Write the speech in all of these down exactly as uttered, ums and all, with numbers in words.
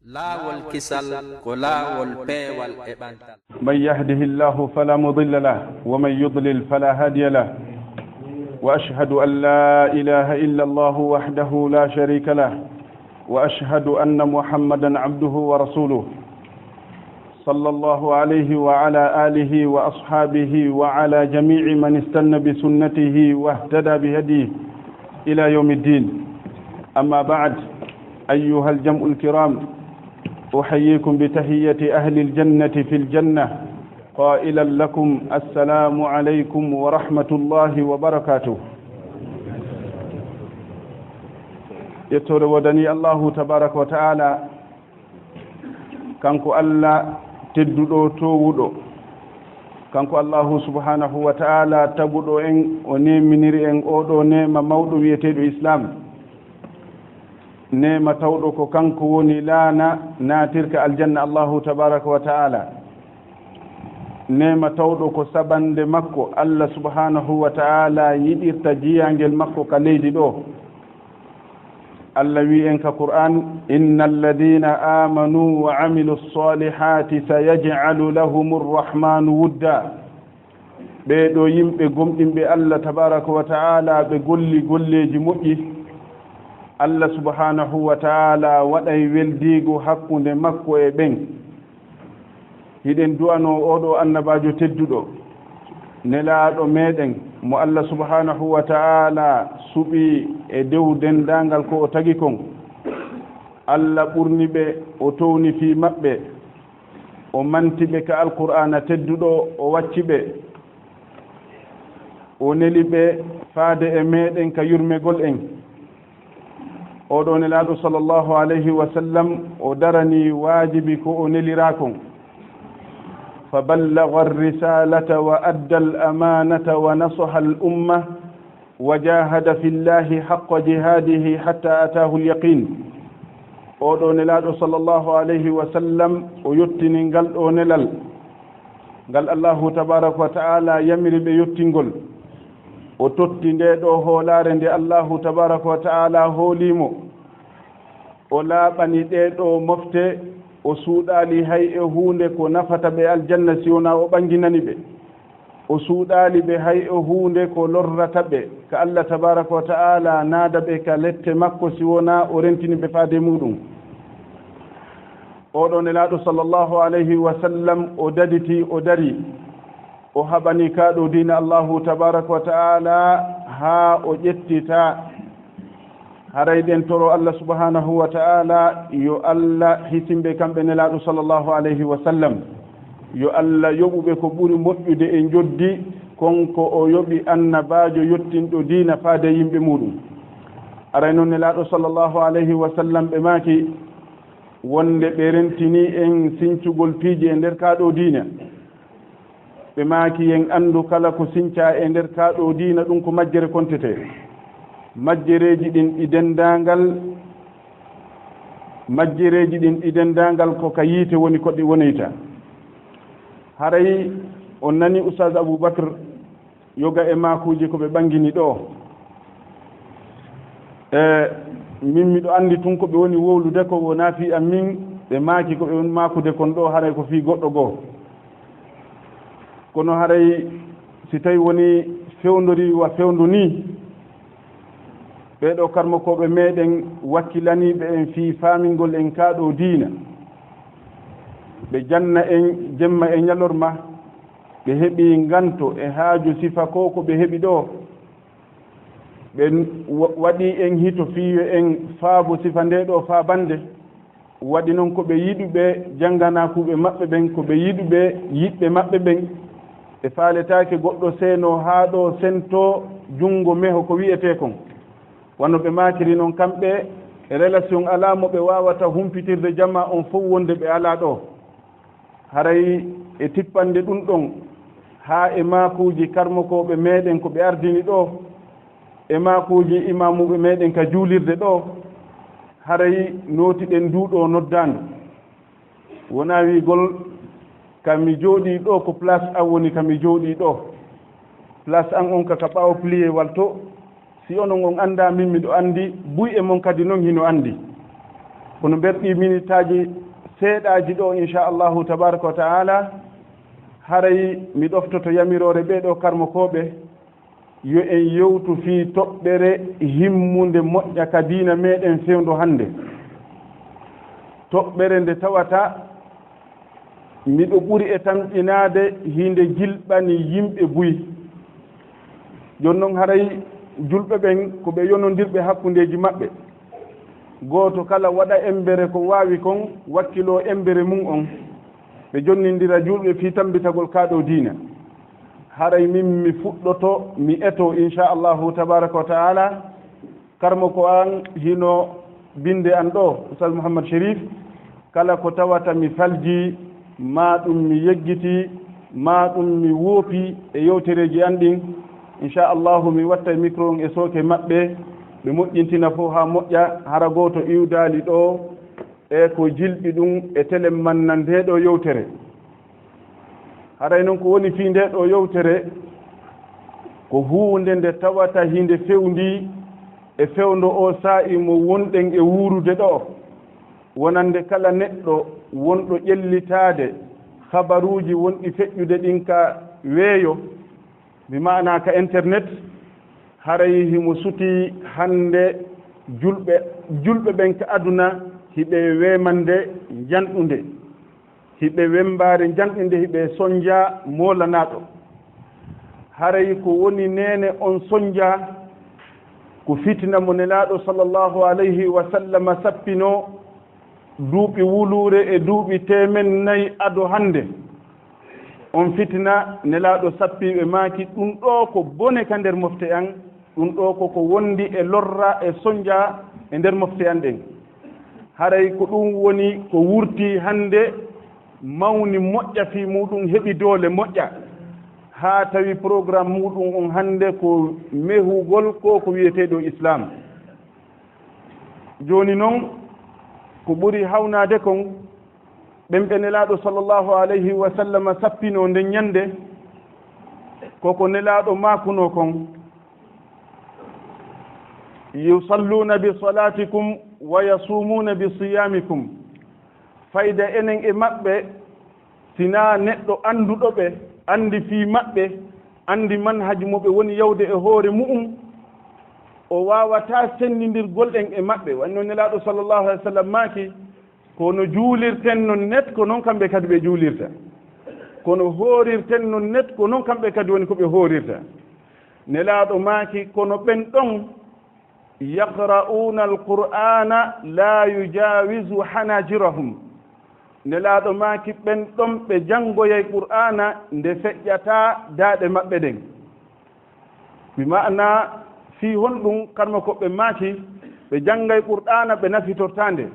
Laawol kisal ko laawol peewal e ɓantal. من يهده الله فلا مضل له، ومن يضلل فلا هادي له. وأشهد أن لا إله إلا الله وحده لا شريك له، وأشهد أن محمدا عبده ورسوله، صلى الله عليه وعلى آله وأصحابه وعلى جميع من استن بسنته واهتدى بهديه إلى يوم الدين. أما بعد، أيها الجمع الكرام، أحييكم بتحية أهل الجنة في الجنة، قائلا لكم: السلام عليكم ورحمة الله وبركاته. Yettoore woodanii Allaahu tabaaraka wa ta'aala, kanko Alla tedduɗo toowuɗo. Kanko Allaahu subhaanahu wa ta'aala taguɗo en, o neeminiri en oo ɗoo neema mawɗo wi'eteeɗo Islaam. Neema tawɗo ko kanko woni laana naatirka aljanna Allaahu tabaaraka wa ta'aala. Neema tawɗo ko sabannde makko Alla subhaanahu wa ta'aala yiɗirta jiyaangel makko ka leydi ɗoo. Alla wi'i en ka Qur'aan: إن الذين آمنوا وعملوا الصالحات سيجعل لهم الرحمن ودا. Ɓee ɗoo yimɓe gomɗinɓe Alla tabaaraka wa ta'aala, ɓe golli golleeji moƴƴi, Alla subhaanahu wa ta'aala waɗay weldiigu hakkunde makko e ɓen. Hiɗen du'anoo oo ɗoo annabaajo tedduɗo, nelaaɗo meɗen, mo Alla subhaanahu wa ta'aala suɓii e dow denndaangal ko o tagi kon. Alla ɓurni ɓe, o towni fii maɓɓe, o manti ɓe ka Alqur'aana tedduɗo, o wacci ɓe, o neli ɓe faade e meɗen ka yurmegol en. Oo ɗoo nelaaɗo sallallahu alayhi wa sallam, o daranii waajibi ko o neliraa kon. فبلغ الرسالة وأدى الأمانة ونصح الأمة وجاهد في الله حق جهاده حتى أتاه اليقين. Oo ɗoo nelaaɗo sallallahu alayhi wa sallam, o yottini ngal ɗoo nelal, ngal Allaahu tabaaraka wa ta'aala yamiri ɓe yottingol. O totti ndee ɗoo hoolaare nde Allaahu tabaaraka wa ta'aala hoolii mo. O laaɓani ɗee ɗoo mofte, o suuɗaali hay e huunde ko nafata ɓe aljanna si wonaa o ɓanginani ɓe. O suuɗaali ɓe hay e huunde ko lorrata ɓe ka Alla tabaaraka wa ta'aala, naada ɓe ka lette makko si wonaa o rentini ɓe faade muuɗum. Oo ɗoo nelaaɗo sallallahu alayhi wa sallam, o daditi, o darii, o haɓani kaa ɗoo diina Allaahu tabaaraka wa ta'aala haa o ƴettitaa. Haray ɗen toroo Alla subhaanahu wa ta'aala yo Alla hisin ɓe kamɓe nelaaɗo sallallahu alayhi wa sallam, yo Alla yoɓu ɓe ko ɓuri moƴƴude e njoddi kon ko o yoɓi annabaajo yottinɗo diina faade yimɓe muuɗum. Haray non nelaaɗo sallallahu alayhi wa sallam ɓe maaki wonde ɓe rentinii en sincugol piiji e nder kaa ɗoo diina. Ɓe maaki, en anndu kala ko sincaa e nder kaa ɗoo diina, ɗum ko majjere kontetee. Majjereeji ɗin ɗi denndaangal, majjereeji ɗin ɗi denndaangal ko ka yiite woni ko ɗi wonoyta. Haray on nani Ustaaz Abuu Bakr yoga e maakuuji ko ɓe ɓanngini ɗoo. E, min miɗo anndi tun ko ɓe woni wowlude ko wonaa fii an min, ɓe maaki ko ɓe woni maakude kon ɗoo, haray ko fii goɗɗo goo. Kono haray si tawi woni fewndori wa fewndo nii, ɓee ɗoo karmokooɓe meɗen wakkilaniiɓe en fii faamingol en kaa ɗoo diina, ɓe janna en jemma e ñalorma, ɓe heɓi nganto e haaju sifa ko ko ɓe heɓi ɗoo. Ɓe wa-, waɗi en hito fii yo en faabo sifa ndee ɗoo faabande. Waɗi non ko ɓe yiɗuɓe jannganakuuɓe maɓɓe ɓen, ko ɓe yiɗuɓe yiɓɓe maɓɓe ɓen. Ɓe faaletaake goɗɗo seenoo haa ɗoo sentoo junngo meho ko wi'etee kon. Wano ɓe maakiri non kamɓe, relation alaa mo ɓe waawata humpitirde jamaa on fow wonde ɓe alaa ɗoo. Haray e tippande ɗun ɗon, haa e maakuuji karmokooɓe meɗen ko ɓe ardini ɗoo, e maakuuji imaamuuɓe meɗen ka juulirde ɗoo, haray nootiɗen nduu ɗoo noddaandu. Wonaa wi'ugol, ka mi jooɗii ɗoo ko place an woni ka mi jooɗii ɗoo. Place an on ka, ka ɓaawo plié wal to. Si onon on anndaa, min miɗo anndi, buy e mon kadi non hino anndi. Kono nder ɗii minitaaji seeɗaaji ɗo, inchallahu tabaraka wa taala, haray mi ɗoftoto yamiroore ɓee ɗoo karmokooɓe, yo en yewtu fii toɓɓere himmunde moƴƴa ka diina meɗen fewndo hannde. Toɓɓere nde tawata miɗo ɓuri e tamƴinaade hinde jilɓani yimɓe buy. Jooni non haray julɓe ɓen ko ɓe yonondirɓe hakkundeeji maɓɓe. Gooto kala waɗa embere ko waawi kon, wakkiloo embere mum on. Ɓe jonnindira julɓe fii tammbitagol kaa ɗoo diina. Haray min mi fuɗɗoto, mi eto, inchallahu tabaraka wa taala, karmoko an hino binnde an ɗoo, Oustaz Mouhammad Chérif, kala ko tawata mi faljii, maa ɗum mi yeggitii, maa ɗum mi woopii e yewtereeji an ɗin, inchallahu mi wattay micro on e sooke maɓɓe, ɓe moƴƴintina fof haa moƴƴa, hara gooto iwdaali ɗoo, e ko jilɓi ɗum e telen manna ndee ɗoo yewtere. Haray non ko woni fii ndee ɗoo yewtere, ko huunde nde tawata hinde fewndii e fewndo oo saa'i mo wonɗen e wuurude ɗoo, wonande kala neɗɗo wonɗo ƴellitaade habaruuji wonɗi feƴƴude ɗin ka weeyo, bi maanaa ka internet, haray himo sutii hannde julɓe, julɓe ɓen ka aduna hiɓe weemande njanɗunde, hiɓe wembaare njanɗunde, hiɓe sonjaa moolanaaɗo. Haray ko woni neene on sonjaa, ko fitina mo Nelaaɗo sallallahu alayhi wa sallama sappinoo duuɓi wuluure e duuɓi teemen nayi ado hannde. On fitina Nelaaɗo sappii ɓe maaki, ɗum ɗoo ko bone ka nder mofte an, ɗum ɗoo ko ko wondi e lorra e sonja e nder mofte an ɗen. Haray ko ɗum woni ko wurtii hannde mawni moƴƴa fii muuɗum, heɓi doole moƴƴa, haa tawi programme muuɗum on hannde ko mehugol ko ko wi'etee ɗoo Islam. Jooni non, ko ɓuri hawnaade kon, ɓen ɓe Nelaaɗo sallallahu alayhi wa sallam sappinoo nden ñannde, ko ko Nelaaɗo maakunoo kon, "Yusalluuna bi salaatikum wa yasuumuuna bi siyaamikum." Fayda enen e maɓɓe, si naa neɗɗo annduɗo ɓe, anndi fii maɓɓe, anndi manhaji mo ɓe woni yawde e hoore mu'um, o waawataa senndindirgol en e maɓɓe. Wano Nelaaɗo sallallahu alaihi wa sallam maaki, "Ko no juulirten non net, ko non kamɓe kadi ɓe juulirta. Ko no hoorirten non net, ko non kamɓe kadi woni ko ɓe hoorirta." Nelaaɗo maaki, "Kono ɓen ɗon, yaqra'una al-Qur'ana la yujawizu hanajirahum." Nelaaɗo maaki, "Ɓen ɗon ɓe janngoyay Qur'aana nde feƴƴataa daaɗe maɓɓe ɗen." Bi ma'ana, fii honɗum karmokooɓe maaki, ɓe janngay Qur'aana, ɓe nafitortaa nde.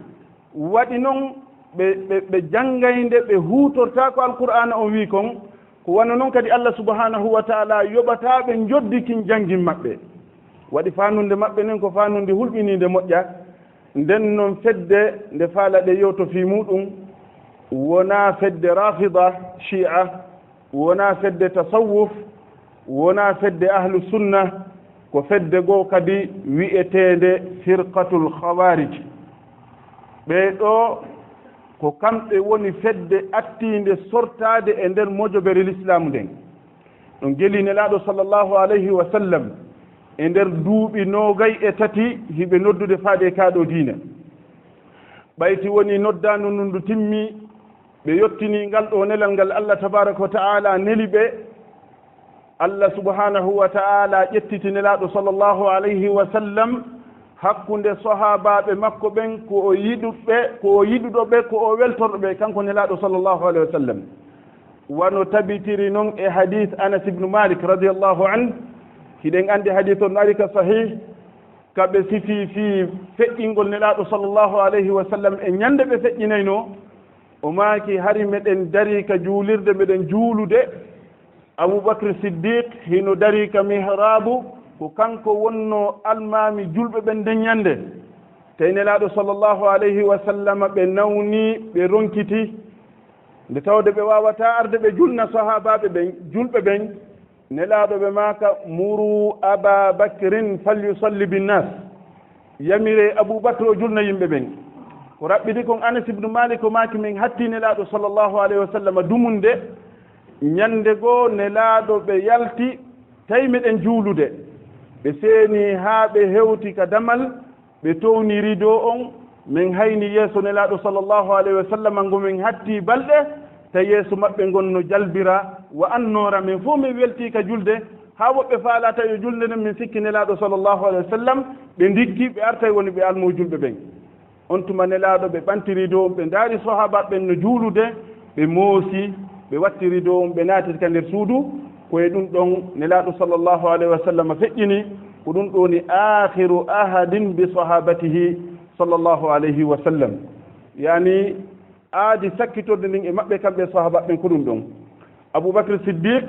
Waɗi non, ɓe, ɓe, ɓe janngay nde, ɓe huutortaa ko Alqur'aana on wi'i kon, ko wano non kadi Allah subhanahu wa ta'ala yoɓataa ɓe njoddi kin janngin maɓɓe. Waɗi faanunde maɓɓe nden ko faanunde hulɓiniinde moƴƴa. Nden non fedde nde faalaɗe yewto fii muuɗum, wonaa fedde Rafida, Shi'a, wonaa fedde tasawuf, wonaa fedde ahlu sunna, ko fedde goo kadi wi'eteende firqatul khawarij. Ɓee ɗoo ko kamɓe woni fedde attiinde sortaade e nder mojobere Lislaamu nden. Ɗum gelii Nelaaɗo sallallahu alayhi wa sallam e nder duuɓi noogay e tati hiɓe noddude faade e kaa ɗoo diina. Ɓayti woni noddaandu ndun ndu timmi, ɓe yottinii ngal ɗoo nelal ngal Allah tabaaraka wa ta'ala neli ɓe. Allah subhanahu wa ta'ala ƴettiti Nelaaɗo sallallahu alayhi wa sallam hakkunde sahaabaaɓe makko ɓen, ko o yiɗuɓe, ko o yiɗuɗo ɓe, ko o weltorɗo ɓe, kanko Nelaaɗo sallallahu alayhi wa sallam. Wano tabitiri non e hadith Anas ibn Malik radiyallahu anhu, hiɗen anndi hadith on ari ka sahih, ka ɓe sifii fii feƴƴingol Nelaaɗo sallallahu alayhi wa sallam e ñande ɓe feƴƴinaynoo, o maaki, "Hari meɗen darii ka juulirde, meɗen juulude, Abu Bakr Siddiq hino darii ka mihraabu, ko kanko wonnoo almaami julɓe ɓen nden ñande." Tawi Nelaaɗo sallallahu alayhi wa sallam ɓe nawnii, ɓe ronkitii. Nde tawde ɓe waawataa arde ɓe julna sahaabaaɓe ɓen, julɓe ɓen, Nelaaɗo ɓe maaka, "Muru Aba Bakrin falyusalli binnas." Yamiree Abu Bakr o julna yimɓe ɓen. Ko raɓɓiti kon Anas ibnu Malik, o maaki, min hatti Nelaaɗo sallallahu alayhi wa sallam dumunde. Ñande goo Nelaaɗo ɓe yalti, tawi meɗen juulude. Ɓe seeni haa ɓe hewti ka damal, ɓe towni rido on, min hayni yeeso Nelaaɗo sallallahu alayhi wa sallam, ngo min hatti balɗe, tawi yeeso maɓɓe ngon no jalbira, wa annoora, min fof min welti ka julde, haa woɓɓe faala tawi yo julde nden, min sikki Nelaaɗo sallallahu alayhi wa sallam, ɓe ndikki, ɓe artay woni ɓe almoo julɓe ɓen. On tuma Nelaaɗo ɓe ɓantiri dow, ɓe ndaari sahaabaaɓe ɓen no juulude, ɓe moosi, ɓe wattiri dow, ɓe naatiri ka nder suudu. Ko e ɗum ɗon Nelaaɗo sallallahu alayhi wa sallam feƴƴini, ko ɗum ɗo woni aakhiru ahadin bi sahaabatihi sallallahu alayhi wa sallam. Yaani, aadi sakkitorde ndin e maɓɓe kamɓe sahaabaaɓe ɓen ko ɗum ɗon. Abubakr Siddiq,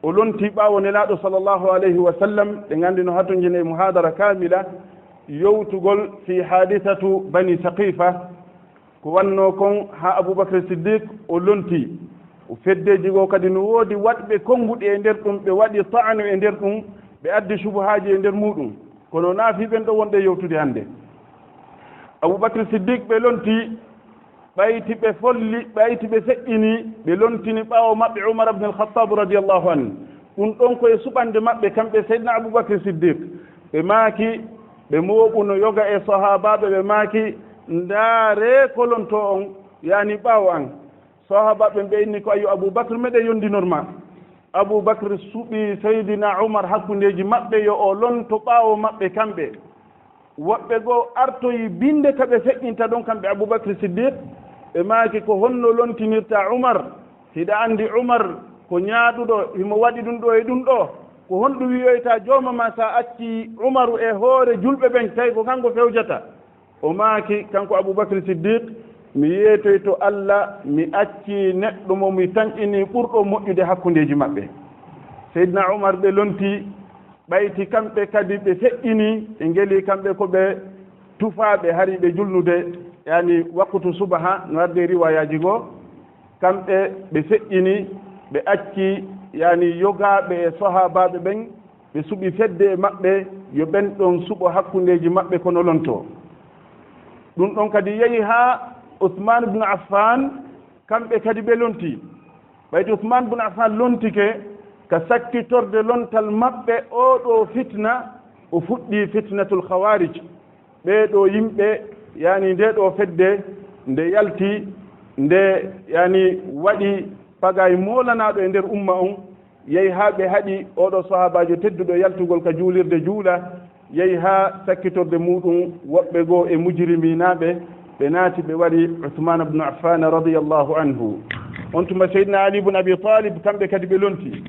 o lonti ɓaawo Nelaaɗo sallallahu alayhi wa sallam, ɓe nganndi no hatonjini e muhaadara kaamila, yowtugol fi haadisatu Bani Saqifa. Ko wannoo kon haa Abubakr Siddiq o lonti. O feddeeji goo kadi no woodi waɗɓe konnguɗi e nder ɗum, ɓe waɗi ta'anu e nder ɗum, ɓe addi shubuhaaji e nder muuɗum. Kono naafi ɓen ɗo wonde yewtude hannde. Abubakr Siddiq ɓe lonti, ɓayti ɓe folli, ɓayti ɓe feƴƴini, ɓe lontini ɓaawo maɓɓe Umar ibn al-Khattab radiyallahu anhu. Ɗum ɗon ko e suɓande maɓɓe kamɓe Seydina Abubakr Siddiq. Ɓe maaki, ɓe mooɓuno yoga e sahaabaaɓe, ɓe maaki, ndaaree ko lontoo on, yaani ɓaawo an. Sahaabaaɓe ɓen ɓe inni ko, "Ayyo Abubakr, meɗen yondinor ma." Abubakr suɓi Seydina Umar hakkundeeji maɓɓe, yo o lonto ɓaawo maɓɓe kamɓe. Woɓɓe goo artoyi binnde ka ɓe feƴƴinta ɗon, kamɓe Abubakr Siddiq, ɓe maaki, "Ko honno lontinirta Umar? Hiɗa anndi Umar ko ñaaɗuɗo, himo waɗi ɗum ɗo e ɗum ɗo. Ko honɗum wi'oyta jooma ma sa acci Umaru e hoore julɓe ɓen, tawi ko kanko fewjata?" O maaki, kanko Abubakr Siddiq, "Mi yeetoyto Allah, mi acci neɗɗo mo mi tanƴini ɓurɗo moƴƴude hakkundeeji maɓɓe." Seydina Umar ɓe lonti, ɓayti kamɓe kadi ɓe feƴƴini, ɓe ngeli kamɓe ko ɓe tufaaɓe, hari ɓe julnude, yaani waqtu subaha, no arde riwayaaji goo. Kamɓe ɓe feƴƴini, ɓe acci, yaani yogaaɓe e sahaabaaɓe ɓen, ɓe suɓi fedde e maɓɓe, yo ɓen ɗon suɓo hakkundeeji maɓɓe kono lontoo. Ɗum ɗon kadi yehi haa Usmaan ibn Affaan, kamɓe kadi ɓe lonti. Ɓayde Usmaan bun Affaan lontike ka sakkitorde lontal maɓɓe oo ɗoo fitna, o fuɗɗii fitnatul Khawaarij. Ɓee ɗoo yimɓe, yaani ndee ɗoo fedde, nde yalti, nde, yaani, waɗi pagaay moolanaaɗo e nder umma on, yehi haa ɓe haɗi oo ɗoo sahaabaajo tedduɗo yaltugol ka juulirde juula, yehi haa sakkitorde muuɗum woɓɓe goo e mujrimiinaaɓe, ɓe naati ɓe wari Usmaan ibn Affaan radiyallahu anhu. On tuma Seydina Ali ibn Abi Talib, kamɓe kadi ɓe lonti.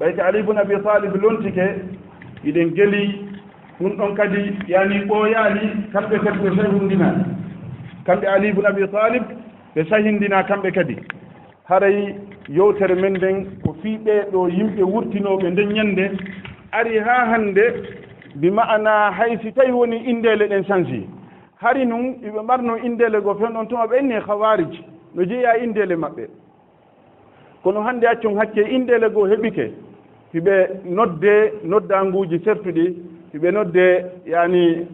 Ɓay ko Ali ibn Abi Talib lontike, hiɗen geli, ɗum ɗon kadi, yaani, ɓooyaali, kamɓe kadi ɓe sahindina. Kamɓe Ali ibn Abi Talib, ɓe sahindina kamɓe kadi. Haray yewtere men nden ko fii ɓee ɗoo yimɓe wurtinooɓe nden ñannde, ari haa hannde, bi ma'ana hay si tawi woni inndeele ɗen sansi. Hari nun iɓe marno inndeele goo fen, on tuma ɓe inni Khawarij, no jeyaa inndeele maɓɓe. Kono hannde accon hakke, inndeele goo heɓike, hiɓe nodde noddaanguuji sertuɗi, hiɓe nodde, yaani,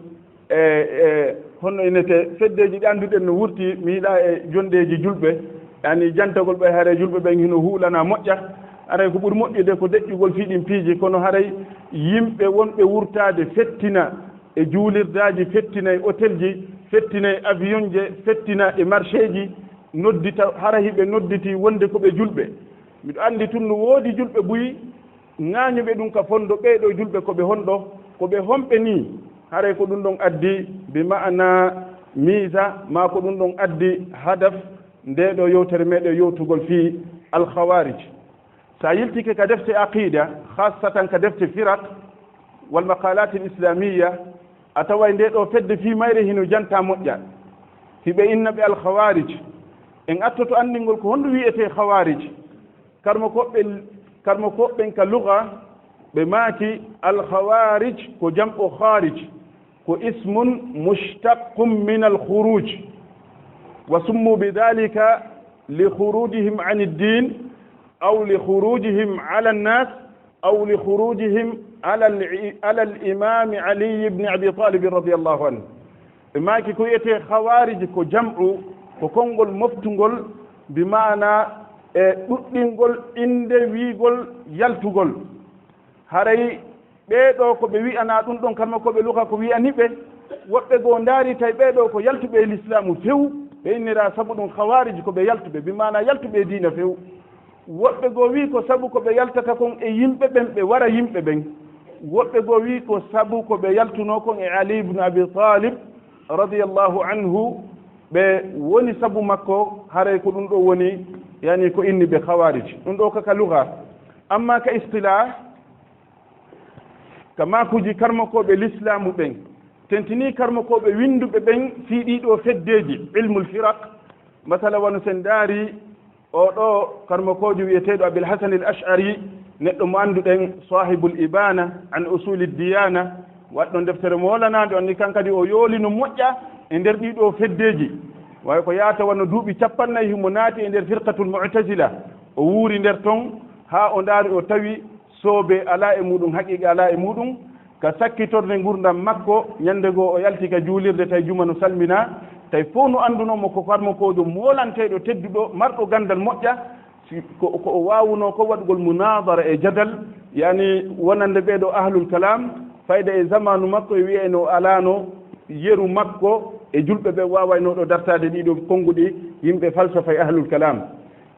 e, e, honno innete, feddeeji ɗi annduɗen no wurti, mi yiɗaa e jondeeji julɓe, yaani jantagol ɓay hare julɓe ɓen hino huulana moƴƴa. Haray ko ɓuri moƴƴude ko deƴƴugol fii ɗin piiji, kono haray yimɓe wonɓe wurtaade fettina e juulirdaaji, fettina e otelji, fettina e avionje, fettina e marchéji, noddita, hara hiɓe nodditi wonde ko ɓe julɓe. Miɗo anndi tun no woodi julɓe buy ŋaañuɓe ɗum ka fondo, ɓee ɗoo julɓe ko ɓe honɗo, ko ɓe homɓe nii? Haray ko ɗum ɗon addi, bi ma'ana miisa, maa ko ɗum ɗon addi hadaf ndee ɗoo yewtere meɗen yewtugol fii Al Khawarij. Sa yiltike ka defte aqida, khassatan ka defte firaq wal maqalat al islamiyya, a taway ndee ɗoo fedde fii mayre hino janta moƴƴa. Hiɓe inna ɓe Al Khawarij. En attoto anndingol ko honɗum wi'etee Khawarij. Karmo koɓɓen, karmo koɓɓen ka lugha, ɓe maaki, Al-Khawarij ko jam'u kharij, ko ismun mushtaqqun min al-khuruj, wa summu bidhalika li khurujihim an ad-din, aw li khurujihim ala an-nas, aw li khurujihim ala al-, ala al-imam Ali ibn Abi Talib radiyallahu anhu. Ɓe maaki ko wiyetee khawarij ko jam'u, ko konngol moftungol, bi maana e ɗuɗɗingol innde wiigol yaltugol. Haray ɓee ɗoo ko ɓe wi'anaa ɗum ɗon, kamma ko ɓe luka ko wi'ani ɓe, woɓɓe goo ndaari tawi ɓee ɗoo ko yaltuɓe e lislaamu few, ɓe innira sabu ɗum khawarij ko ɓe yaltuɓe, bi maana yaltuɓe e diina few. Woɓɓe goo wi'i ko sabu ko ɓe yaltata kon e yimɓe ɓen, ɓe wara yimɓe ɓen. Woɓɓe goo wi'i ko sabu ko ɓe yaltunoo kon e Ali ibn Abi Talib radiyallahu anhu, ɓe woni sabu makko, haray ko ɗum ɗoo woni, yani ko inni ɓe khawarij. Ɗum ɗoo ka, ka lugha. Amma ka istilah, ka maakuuji karmokooɓe lislaamu ɓen, tentinii karmokooɓe winnduɓe ɓen fii ɗii ɗoo feddeeji, ilmul firaq, masala wano sen ndaari oo ɗoo karmokoojo wi'eteeɗo Abil Hasan al Ash'ari, neɗɗo mo annduɗen, Saahibul Ibaana an Usuulid Diyaana, waɗɗo deftere moolanaande on ni, kan kadi o yooli no moƴƴa e nder ɗii ɗoo feddeeji. Waawi ko yaata wano duuɓi cappannayi himo naati e nder firqatul Mu'tazila, o wuuri nder ton haa o ndaari o tawi soobe alaa e muuɗum, haqiiqa alaa e muuɗum, ka sakkitorde ngurndan makko, ñande goo o yalti ka juulirde, tawi juma no salminaa, tawi fow no anndunoo mo ko karmokoojo moolanteeɗo, tedduɗo, marɗo ganndal moƴƴa, si ko, ko o waawunoo ko waɗugol munaadara e jadal, yani wonande ɓee ɗoo ahlul kalaam, fayda e zamaanu makko e wi'e no alaano yeru makko e julɓe ɓe waawaynoo ɗoo dartaade ɗii ɗoo konnguɗi yimɓe falsafa e ahlul kalaam.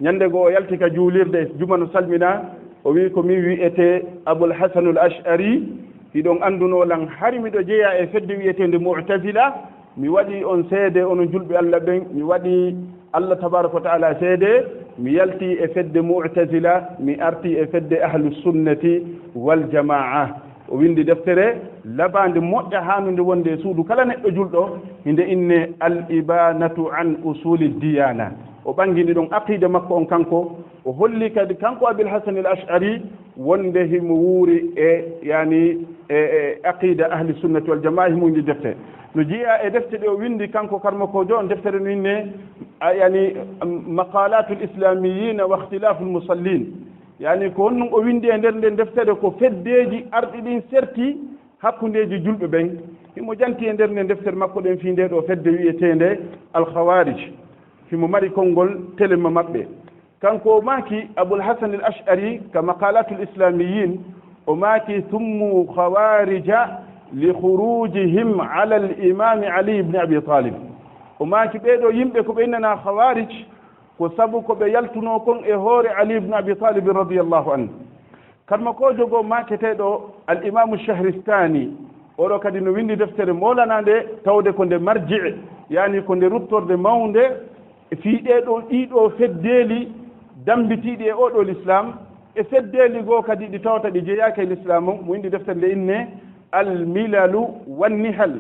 Ñande goo o yalti ka juulirde, juma no salminaa, o wi'i ko min wi'etee Abul Hasanul Ash'ari, hiɗon anndunoo lan hari miɗo jeyaa e fedde wi'eteende Mu'tazila, mi waɗii on seede onon julɓe Alla ɓen, mi waɗii Alla tabaaraka wa ta'ala seede, mi yaltii e fedde Mu'tazila, mi artii e fedde Ahlus Sunnati wal Jamaa. O winndi deftere labaande moƴƴa haanunde wonde e suudu kala neɗɗo julɗo, hinde innee Al Ibanatu an Usuli Diyana. O ɓanngini ɗon aqiida makko on kanko, o holli kadi kanko Abil Hasan al Ash'ari wonde himo wuuri e, yani, e, e aqiida Ahli Sunnati wal Jamaa, himo winndi defte. No jeyaa e defte ɗe o winndi kanko karmokoojo on, deftere no innee, a, yani, Maqalatul Islamiyina wa Ikhtilaful Musallin. Yani ko honɗum o winndi e nder nden deftere? Ko feddeeji arɗi ɗin serti hakkundeeji julɓe ɓen. Himo janti e nder nden deftere makko ɗen fii ndee ɗoo fedde wi'eteende Al Khawarij. Himo mari konngol telema maɓɓe. Kanko o maaki, Abul Hasan al Ash'ari, ka Maqalatul Islamiyin, o maaki, "Summu khawarija li khurujihim ala al imami Ali ibn Abi Talib." O maaki, ɓee ɗoo yimɓe ko ɓe innanaa Khawarij, ko sabu ko ɓe yaltunoo kon e hoore Ali ibn Abi Talib radiyallahu anhu. Karmokoojo goo maaketeeɗo Al Imaamu Shahristani, oo ɗoo kadi no winndi deftere moolanaande, tawde ko nde marji', yani ko nde ruttorde mawnde, e fii ɗee ɗoo, ɗii ɗoo feddeeli dammbitiiɗi e oo ɗoo lislaam, e feddeeli goo kadi ɗi tawata ɗi jeyaaka e lislaam on, mo winndi deftere nde innee Al Milalu wan Nihal.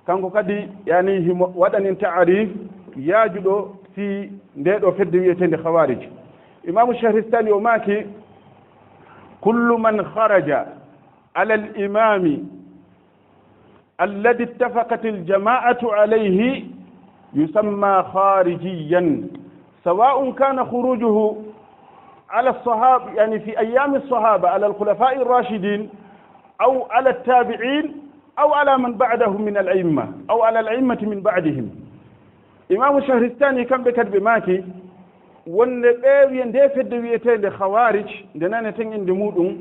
Kanko kadi, yani, himo waɗanin ta'arif yaajuɗo fii ndee ɗoo fedde wi'eteende Khawarij. Imaamu Shahristani o maaki, "Kullu man kharaja ala al-imami alladhi ittafaqat al-jama'atu alayhi yusamma kharijiyan, sawa'un kana khurujuhu ala as-sahaba, yani, fi ayyami as-sahaba ala al-khulafa'i ar-rashidin aw ala at-tabi'in aw ala man ba'dahum min al-a'imma, aw ala al-a'immati min ba'dihim." Imaamu Shahristani, kamɓe kadi ɓe maaki wonde ɓee wi'e ndee fedde wi'eteende Khawarij, nde naneten innde muuɗum,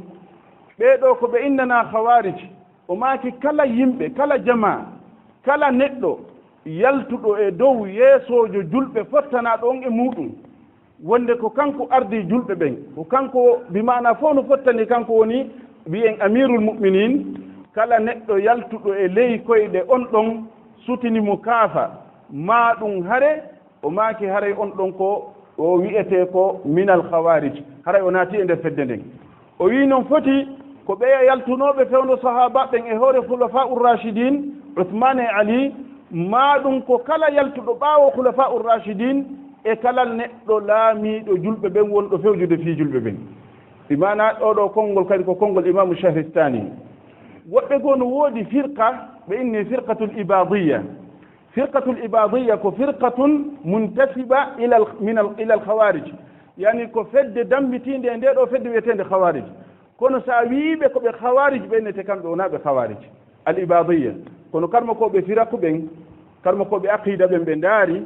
ɓee ɗoo ko ɓe innanaa Khawarij. O maaki kala yimɓe, kala jamaa, kala neɗɗo yaltuɗo e dow yeesoojo julɓe fottanaaɗo on e muuɗum, wonde ko kanko ardii julɓe ɓen, ko kanko, bi maana fof no fottani, kanko woni wi'en Amirul Mu'minin, kala neɗɗo yaltuɗo e ley koyɗe on ɗon, sutini mo kaafa, maa ɗum hare, o maaki haray on ɗon ko o wi'etee ko minal Khawarij, haray o naati e nder fedde nden. O wi'i noon foti ko ɓeya yaltunooɓe fewndo sahaabaaɓe ɓen e hoore Khulafa'ur Rashidin, Uthman e Ali, maa ɗum ko kala yaltuɗo ɓaawo Khulafa'ur Rashidin e kala neɗɗo laamiiɗo julɓe ɓen wonɗo fewjude fii julɓe ɓen. Bi maana ɗoo ɗoo konngol kadi ko konngol Imaamu Shahristani. Woɓɓe goo no woodi firqa, ɓe inni Firqatul Ibadiyya. Firqatul Ibadiyya ko firqatun muntasiba ilal, minal, ilal Khawarij. Yani ko fedde dammbitiinde e ndee ɗoo fedde wi'eteende Khawarij. Kono so a wi'iiɓe ko ɓe Khawarij, ɓe innete kamɓe wonaa ɓe Khawarij. Al Ibadiyya. Kono karmokooɓe firaku ɓen, Karmokooɓe aqiida ɓen ɓe ndaari,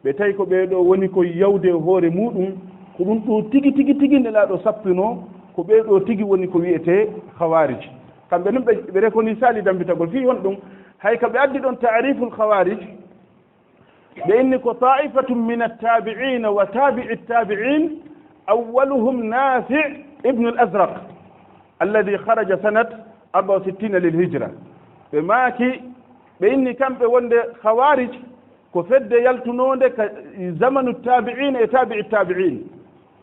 ɓe tawi ko ɓee ɗoo woni ko yawde e hoore muuɗum, ko ɗum ɗoo tigi, tigi, tigi Nelaaɗo sappinoo, ko ɓee ɗoo tigi woni ko wiyetee Khawarij. Kamɓe ɗum ɓe, ɓe rekoni sali dambitagol fii honɗum, hay ka ɓe addi ɗon taariful Khawarij, ɓe inni ko taa'ifatun min at-taabi'iina wa taabi'i at-taabi'iin, awwaluhum Naafi' ibn al-Azraq, alladhi kharaja sanat arba'a wa sittina lil hijra. Ɓe maaki, ɓe inni kamɓe wonde Khawarij ko fedde yaltunoonde ka zamanu taabi'iina e taabi'i taabi'iin.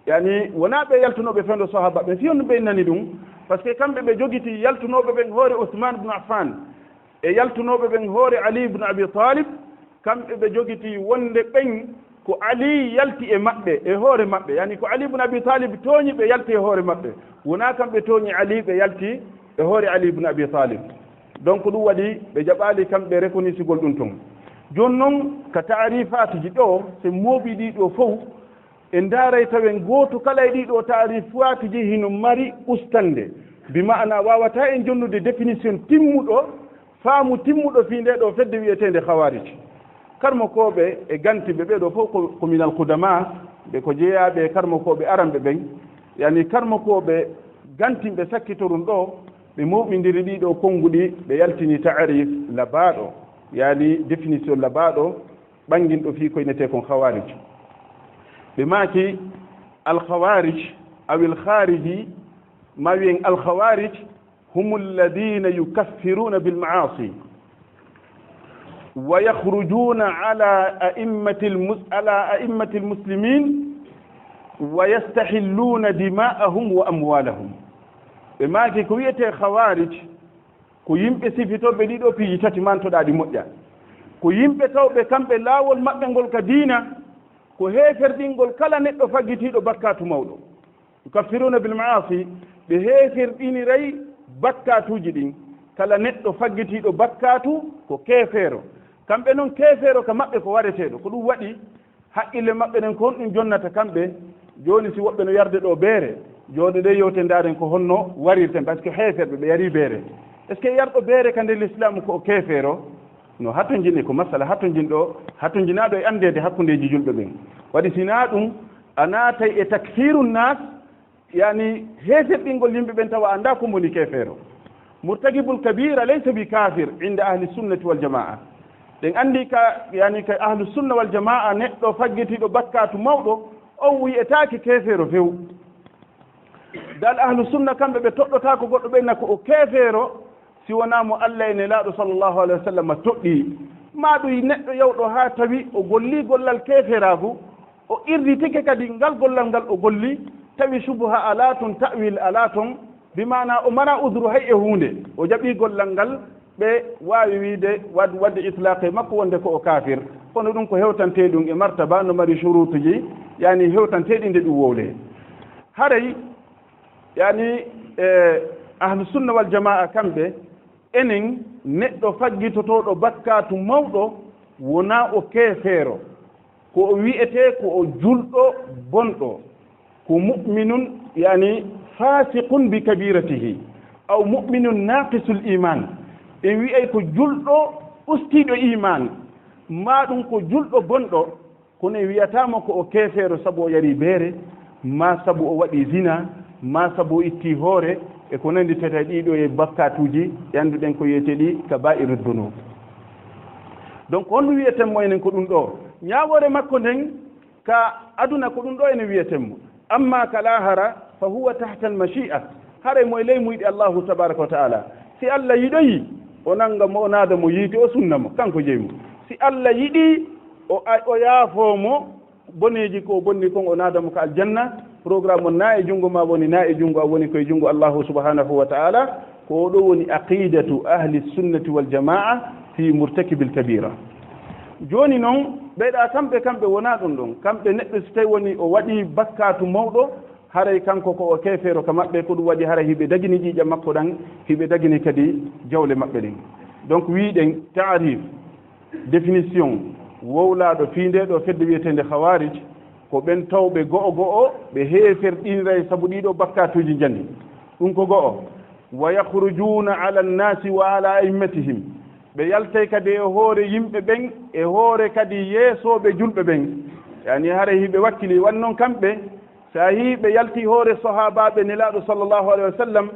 Yani, wonaa ɓe yaltunooɓe fewndo sahaaba ɓe, fii honɗum ɓe innani ɗum? Parce que kamɓe ɓe jogitii yaltunooɓe ɓen hoore Usmaan ibn Affaan, e yaltunooɓe ɓen hoore Ali ibn Abi Talib, kamɓe ɓe jogitii wonde ɓen ko Ali yalti e maɓɓe, e hoore maɓɓe. Yani ko Ali ibn Abi Talib tooñi ɓe yalti e hoore maɓɓe. Wonaa kamɓe tooñi Ali ɓe yalti e hoore Ali ibn Abi Talib. Donc ɗum waɗi ɓe jaɓaali kamɓe reconnaissugol ɗum ton. Jooni non ka taarifaatuji ɗoo, si mooɓii ɗii ɗoo fow, en ndaaray tawen gooto kala e ɗii ɗoo taarifaatuji hino mari ustannde. Bi maana waawataa en jonnude définition timmuɗo, faamu timmuɗo fii ndee ɗoo fedde wi'eteende Khawarij. Karmokooɓe e gantiiɓe ɓee ɗoo fow ko, ko minal qudama, ɓe ko jeyaaɓe e karmokooɓe aranɓe ɓen. Yani karmokooɓe gantiiɓe sakkitorun ɗoo, ɓe mooɓindiri ɗii ɗoo konnguɗi, ɓe yaltini taarif labaaɗo, yani définition labaaɗo, ɓannginɗo fii ko innetee kon Khawarij. Ɓe maaki, al Khawarij, aw il Khariji, ma wiyen al Khawarij, هم الذين يكفرون بالمعاصي ويخرجون على أئمة المس-، على أئمة المسلمين ويستحلون دماءهم وأموالهم. Ɓe maaki ko wi'etee Khawarij, ko yimɓe sifitooɓe ɗii ɗoo piiji tati mantoɗaa ɗi moƴƴa. Ko yimɓe tawɓe kamɓe laawol maɓɓe ngol ka diina, ko heeferɗingol kala neɗɗo faggitiiɗo bakkaatu mawɗo. Yukaffiruuna bil ma'aasi, ɓe heeferɗiniray bakkaatuuji ɗin. Kala neɗɗo faggitiiɗo bakkaatu ko keefeero. Kamɓe non keefeero ka maɓɓe ko wareteeɗo. Ko ɗum waɗi haqqille maɓɓe ɗen ko honɗum jonnata kamɓe? Jooni si woɓɓe no yarde ɗoo beere, jooɗoɗen yewten ndaaren ko honno warirten, parce que heeferɓe ɓe yarii beere. Est-ce que yarɗo beere ka nder Lislaamu ko o keefeero? No hatonjini, ko masala hatonjinɗo, hatonjinaaɗo e anndeede hakkundeeji julɓe ɓen. Waɗi si naa ɗum, a naatay e takfiiru naas, yani heeferɗingol yimɓe ɓen tawa anndaa ko woni keefeero. Murtakibul kabiira laysa bi kaafir inda ahli sunnati wal jamaa. Ɗen anndi ka, yani ka ahlu sunna wal jamaa, neɗɗo faggitiiɗo bakkaatu mawɗo, on wi'etaake keefeero few. Dal ahlu sunna kamɓe ɓe toɗɗotaako goɗɗo ɓe na ko o keefeero, si wonaa mo Allah e Nelaaɗo sallallahu alaihi wa sallam toɗɗii. Maa ɗum neɗɗo yawɗo haa tawi o gollii gollal keeferaagu, o irritike kadi ngal gollal ngal o golli, tawi shubuha alaa ton, ta'wil alaa ton, bi maana o maraa udru hay e huunde, o jaɓii gollal ngal, ɓe waawi wiide wad-, waɗde itlaaq e makko wonde ko o kaafir. Kono ɗum ko hewtantee ɗum e martaba no mari shuruutuji, yani hewtantee ɗi nde ɗum wowlee. Haray, yani, e, ahlu sunna wal jamaa kamɓe, enen neɗɗo faggitotooɗo bakkaatu mawɗo wonaa o keefeero. Ko o wi'etee ko o julɗo bonɗo. Ko mu'minun, yani fasiqun bi kabiratihi, aw mu'minun naqisul iman. En wi'ay ko julɗo ustiiɗo iman, maa ɗum ko julɗo bonɗo, kono en wi'ataa mo ko o keefeero sabu o yarii beere, maa sabu o waɗii zina, maa sabu o ittii hoore, e ko nannditata e ɗii ɗoo e bakkaatuuji, e annduɗen ko wi'etee ɗi kabaa'iru dunub. Donc, honno wi'eten mo enen ko ɗum ɗoo? Ñaawoore makko nden, ka aduna ko ɗum ɗoo ene wiyeten mo. Amma ka laahara, fa huwa tahta al mashi'a. Haray mo e ley muyɗi Allahu tabaraka wa ta'ala. Si Allah yiɗoyi, o nanga mo, o naada mo yiite, o sunna mo, kanko jeyi mo. Si Allah yiɗi, o, o yaafoo mo boneeji ko o bonni kon, o naada mo ka aljanna. Programme on na e junngo ma woni, na e junngo am woni, ko e junngo Allahu subhanahu wa ta'ala. Ko o ɗoo woni aqidatu ahli sunnati wal jamaa fi murtakibil kabira. Jooni non, ɓeyɗa kamɓe, kamɓe wonaa ɗum ɗon. Kamɓe neɗɗo si tawi woni o waɗii bakkaatu mawɗo, haray kanko ko o keefeero ka maɓɓe, ko ɗum waɗi haray hiɓe dagini ƴiiƴam makko ɗan, hiɓe dagini kadi jawle maɓɓe ɗen. Donc, wiiɗen taarif, définition, wowlaaɗo fii ndee ɗoo fedde wiyeteende Khawarij, ko ɓen tawɓe go'o go'o, ɓe heeferɗiniray sabu ɗii ɗoo bakkaatuuji njani. Ɗum ko go'o. Wa yakhrujuuna ala nnaasi wa ala a'immatihim. Ɓe yaltay kadi e hoore yimɓe ɓen, e hoore kadi yeesooɓe julɓe ɓen. Yani haray hiɓe wakkili, wan non kamɓe, so a yii ɓe yalti hoore sahaabaaɓe Nelaaɗo sallallahu alayhi wa sallam,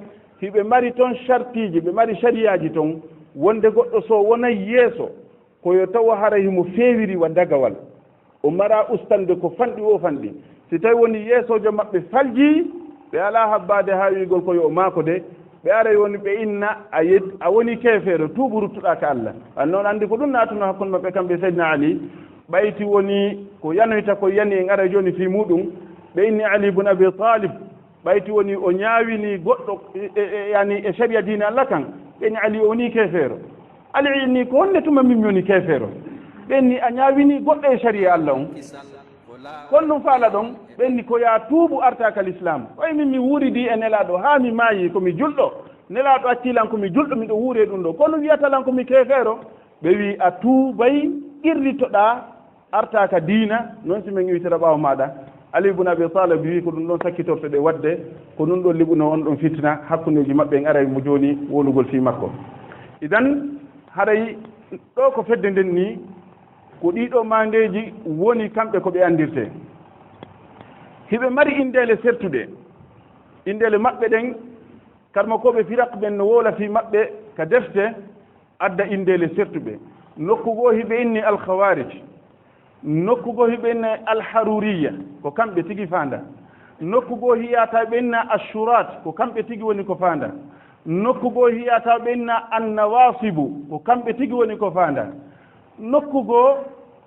hiɓe mari ton shartiiji, ɓe mari sariyaaji ton, wonde goɗɗo so wonay yeeso, ko yo tawa haray himo feewiri wa dagawal. O mara ustanude ko fanɗi o fanɗi. Si tawi woni yeesoojo maɓɓe faljii, ɓe alaa habbaade haa wi'ugol ko yo o maako de, ɓe aray woni ɓe inna, a yed-, a woni keefeero, tuubu ruttuɗaa ka Allah. An noon anndi ko ɗum naatuno hakkunde maɓɓe kamɓe Seydina Ali, ɓayti woni ko yanoyta ko yani en ara jooni fii muuɗum, ɓe inni Ali ibn Abi Talib, ɓayti woni o ñaawini goɗɗo e, e, e, yani e sariya diina Allah kan, ɓe inni Ali o woni keefeero. Ali inni ko honde tuma min mi woni keefeero? Ɓe inni a ñaawini goɗɗo e sariya Allah on. Kon ɗum faala ɗon, ɓe inni ko yaa tuubu artaa ka lislaam. Oy min mi wuuridi e Nelaaɗo haa mi maayi ko mi julɗo. Nelaaɗo accii lan ko mi julɗo miɗo wuuri e ɗum ɗo. Kono wiyata lan ko mi keefeero. Ɓe wi'i a tuubay, qirritoɗaa, artaa ka diina, non si men iwtira ɓaawo maaɗa. Ali ibn Abi Talib wi'i ko ɗum ɗon sakkitortoɗen waɗde, ko ɗum ɗon liɓuno on ɗon fitina hakkundeeji maɓɓe, en aray mo jooni wowlugol fii makko. Idan, haray ɗo ko fedde nden nii, ko ɗii ɗoo maandeeji woni kamɓe ko ɓe anndirtee. Hiɓe mari inndeele sertuɗe. Inndeele maɓɓe ɗen, karmakooɓe firaq ɓen no wowla fii maɓɓe ka defte, adda inndeele sertuɓe. Nokku goo hiɓe inni Al-Khawarij. Nokku goo hiɓe inni Al-Haruriya, ko kamɓe tigi faanda. Nokku goo hiyataa ɓe inna Ashurat, ko kamɓe tigi woni ko faanda. Nokku goo hiyataa ɓe inna An-Nawasibu, ko kamɓe tigi woni ko faanda. Nokku goo,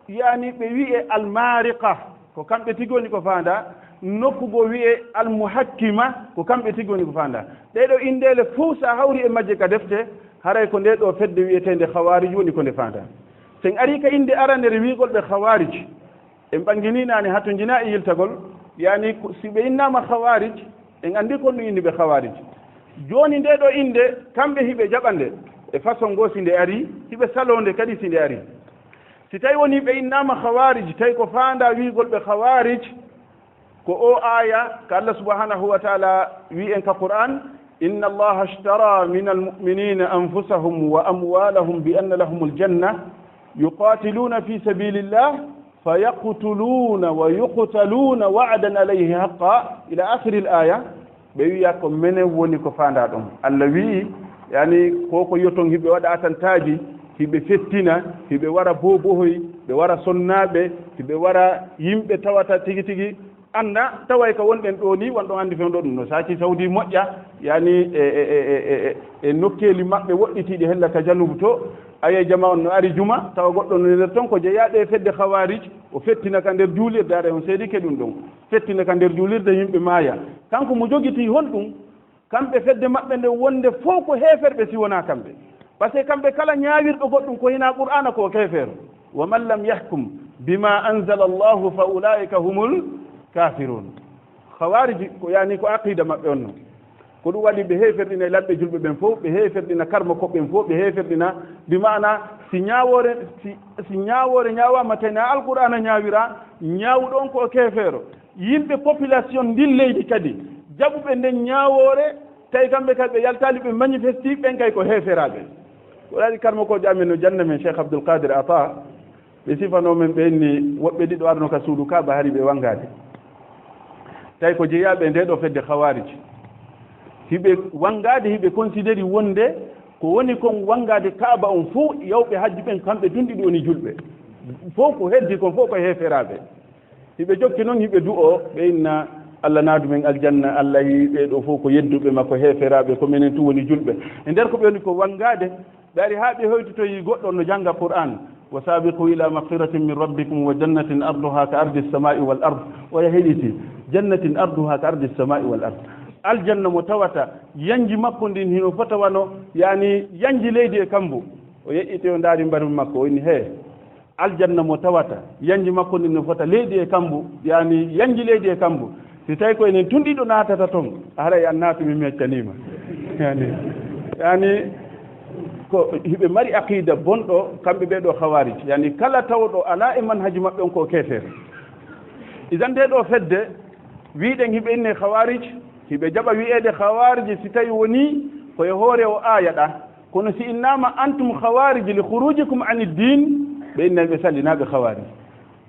yani ɓe wi'e Al-Mariqa, ko kamɓe tigi woni ko faanda. Nokku goo wi'e Al-Muhakkima, ko kamɓe tigi woni ko faanda. Ɗee ɗoo inndeele fow, so a hawri e majje ka defte, haray ko ndee ɗoo fedde wi'eteende Khawarij woni ko nde faanda. Si en arii ka innde aranere wi'ugol ɓe Khawarij, en ɓanginii naane, hatonjinaa e yiltagol, yani ko, si ɓe innaama Khawarij, en anndi ko honɗum inni ɓe Khawarij. Jooni ndee ɗoo innde, kamɓe hiɓe jaɓa nde, e façon goo si nde arii, hiɓe saloo nde kadi si nde arii. Si tawi woni ɓe innaama Khawarij, tawi ko faandaa wi'ugol ɓe Khawarij, ko oo aaya ka Allah subhanahu wa ta'ala wi'i en ka Qur'an, "Inna Allaha ashtara minal mu'minina anfusahum wa amwalahum bi anna lahumul janna, yuqatiluna fi sabilillah, fayaqtuluna wa yuqtaluna wa'dan alayhi haqqa," ila akhiril aya. Ɓe wi'a ko menen woni ko faandaa ɗon. Allah wi'i, yani, ko ko yoton hiɓe waɗa atantaaji, hiɓe fettina, hiɓe wara boobohoy, ɓe wara sonnaaɓe, hiɓe wara yimɓe tawata tigi tigi annda, taway ka wonɗen ɗoo nii, won ɗon anndi fewndo ɗum. No saaki Sawdi moƴƴa, yani, e, e, e nokkeeli maɓɓe woɗɗitiiɗi hella ka janubu to, ayay jama on no ari juma, tawa goɗɗo no nder ton ko jeyaaɗo e fedde Khawarij, o fettina ka nder juulirde, aray on seedike ɗum ɗon. Fettina ka nder juulirde, yimɓe maaya. Kanko mo jogitii honɗum? Kamɓe fedde maɓɓe nden wonde fow ko heeferɓe si wonaa kamɓe. Parce que kamɓe kala ñaawirɗo goɗɗum ko hinaa Qur'aana ko keefeero. "Wa man lam yahkum bima anzala Allahu fa ulaika humul kafirun." Khawarij ko yani ko aqida maɓɓe on non. Ko ɗum waɗi ɓe heeferɗina e lamɓe julɓe ɓen fow, ɓe heeferɗina karmakooɓe ɓen fow, ɓe heeferɗina bi maana si ñaawoore, si, si ñaawoore ñaawaama tena Alqur'aana ñaawira, ñaawuɗo on ko o keefeero. Yimɓe population ndin leydi kadi, jaɓuɓe nden ñaawoore, tawi kamɓe kadi ɓe yaltaali ɓe manifesti, ɓen kay ko heeferaaɓe. Ko waɗi karmakoojo amen no janna men Cheikh Abdul Qadir Ata, ɓe sifanoo men ɓe inni woɓɓe ɗiɗo arno ka suudu Kaaba hari ɓe wangaade. Tawi ko jeyaaɓe e ndee ɗoo fedde Khawarij. Hiɓe wangaade, hiɓe considéri wonde ko woni kon wangaade Kaaba on fow, yawɓe hajju ɓen kamɓe tun ɗiɗo woni julɓe. Fow ko heddi kon fow ko heeferaaɓe. Hiɓe jokki non, hiɓe du'oo, ɓe inna, "Allah naadu men aljanna, Allah yi ɓee ɗoo fow ko yedduɓe ma, ko heeferaaɓe, ko menen tun woni julɓe." E nder ko ɓe woni ko wangaade, ɓe ari haa ɓe hoytitoyi goɗɗo no jannga Qur'an, "Wa sabiqu ila maghfiratin min rabbikum wa jannatin arduha ka ardi samai wal ard." O yahi heɗiti, "Jannatin arduha ka ardi samai wal ard." Aljanna mo tawata yanji makko ndin hino fota wano, yani, yanji leydi e kambu. O yeƴƴiti, o ndaari mbaru makko, o inni, "He, aljanna mo tawata yanji makko ndin no fota leydi e kambu, yani yanji leydi e kambu. Si tawi ko enen tun ɗiɗo naatata ton, haray an naatu, mi meccaniima." Yani, yani, ko hiɓe mari aqida bonɗo, kamɓe ɓee ɗoo Khawarij. Yani, kala tawɗo alaa e manhaji maɓɓe on ko keefeero. Idan ndee ɗoo fedde, wi'uɗen hiɓe inne Khawarij, hiɓe jaɓa wi'eede Khawarij si tawi woni ko e hoore o aaya ɗa. Kono si innama antum khawarij li khurujikum ani ddin, ɓe innay ɓe sali na ɓe khawarij.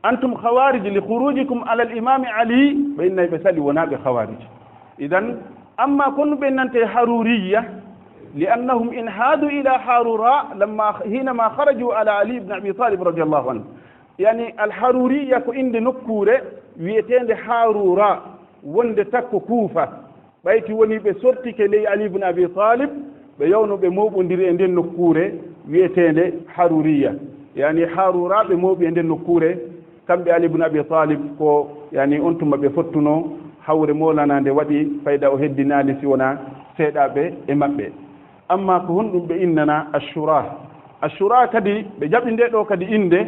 Antum khawarij li khurujikum ala al imami Ali, ɓe innay ɓe sali wona ɓe khawarij. Idan, amma kon ɓe nante haruriya, li annahum inhadu ila harura lamma hinama kharaju ala Ali ibn Abi Talib radiyallahu anhu. Yani, al haruriya ko inde nokkure wi'etende harura, wonde takko Kufa. Ɓayti woni ɓe sortike ley Ali ibn Abi Talib, ɓe yawno ɓe mooɓondiri e nden nokkuure wi'eteende Haruriya. Yani Harura ɓe mooɓi e nden nokkuure, kamɓe Ali ibn Abi Talib ko yani on tuma ɓe fottuno hawre molana nde waɗi fayda o heddinaali si wona seeɗaɓe e maɓɓe. Amma ko honɗum ɓe innana Ashura? Ashura kadi ɓe jaɓi nde ɗo kadi innde,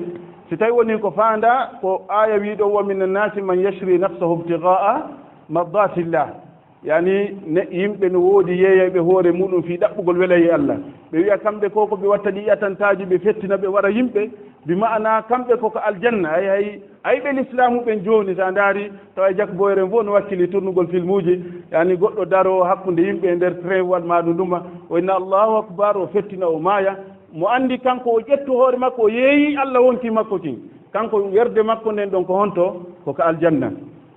si tawi woni ko faanda ko aya wiɗo: "Wa min annasi man yashri nafsahu ibtigha'a mardatillah." Yani ne, yimɓe no woodi yeeyayɓe hoore muɗum fii ɗaɓɓugol welayee Allah. Ɓe wi'a kamɓe ko, ko ɓe watta ɗi atantaaji, ɓe fettina, ɓe wara yimɓe. Bi ma'ana kamɓe ko ka aljanna. Ay, ay, ay ɓe lislaamu ɓen jooni, sa ndaari, tawa e jak boyren fof no wakkili tournugol filmuuji. Yani goɗɗo daro hakkunde yimɓe e nder train, waɗ ma ɗum ɗuma. O inna Allahu Akbar, o fettina, o maaya. Mo anndi kanko o ƴettu hoore makko, o yeeyi Allah wonkii makko kin. Kanko werde makko nden ɗon ko honto? Ko ka aljanna.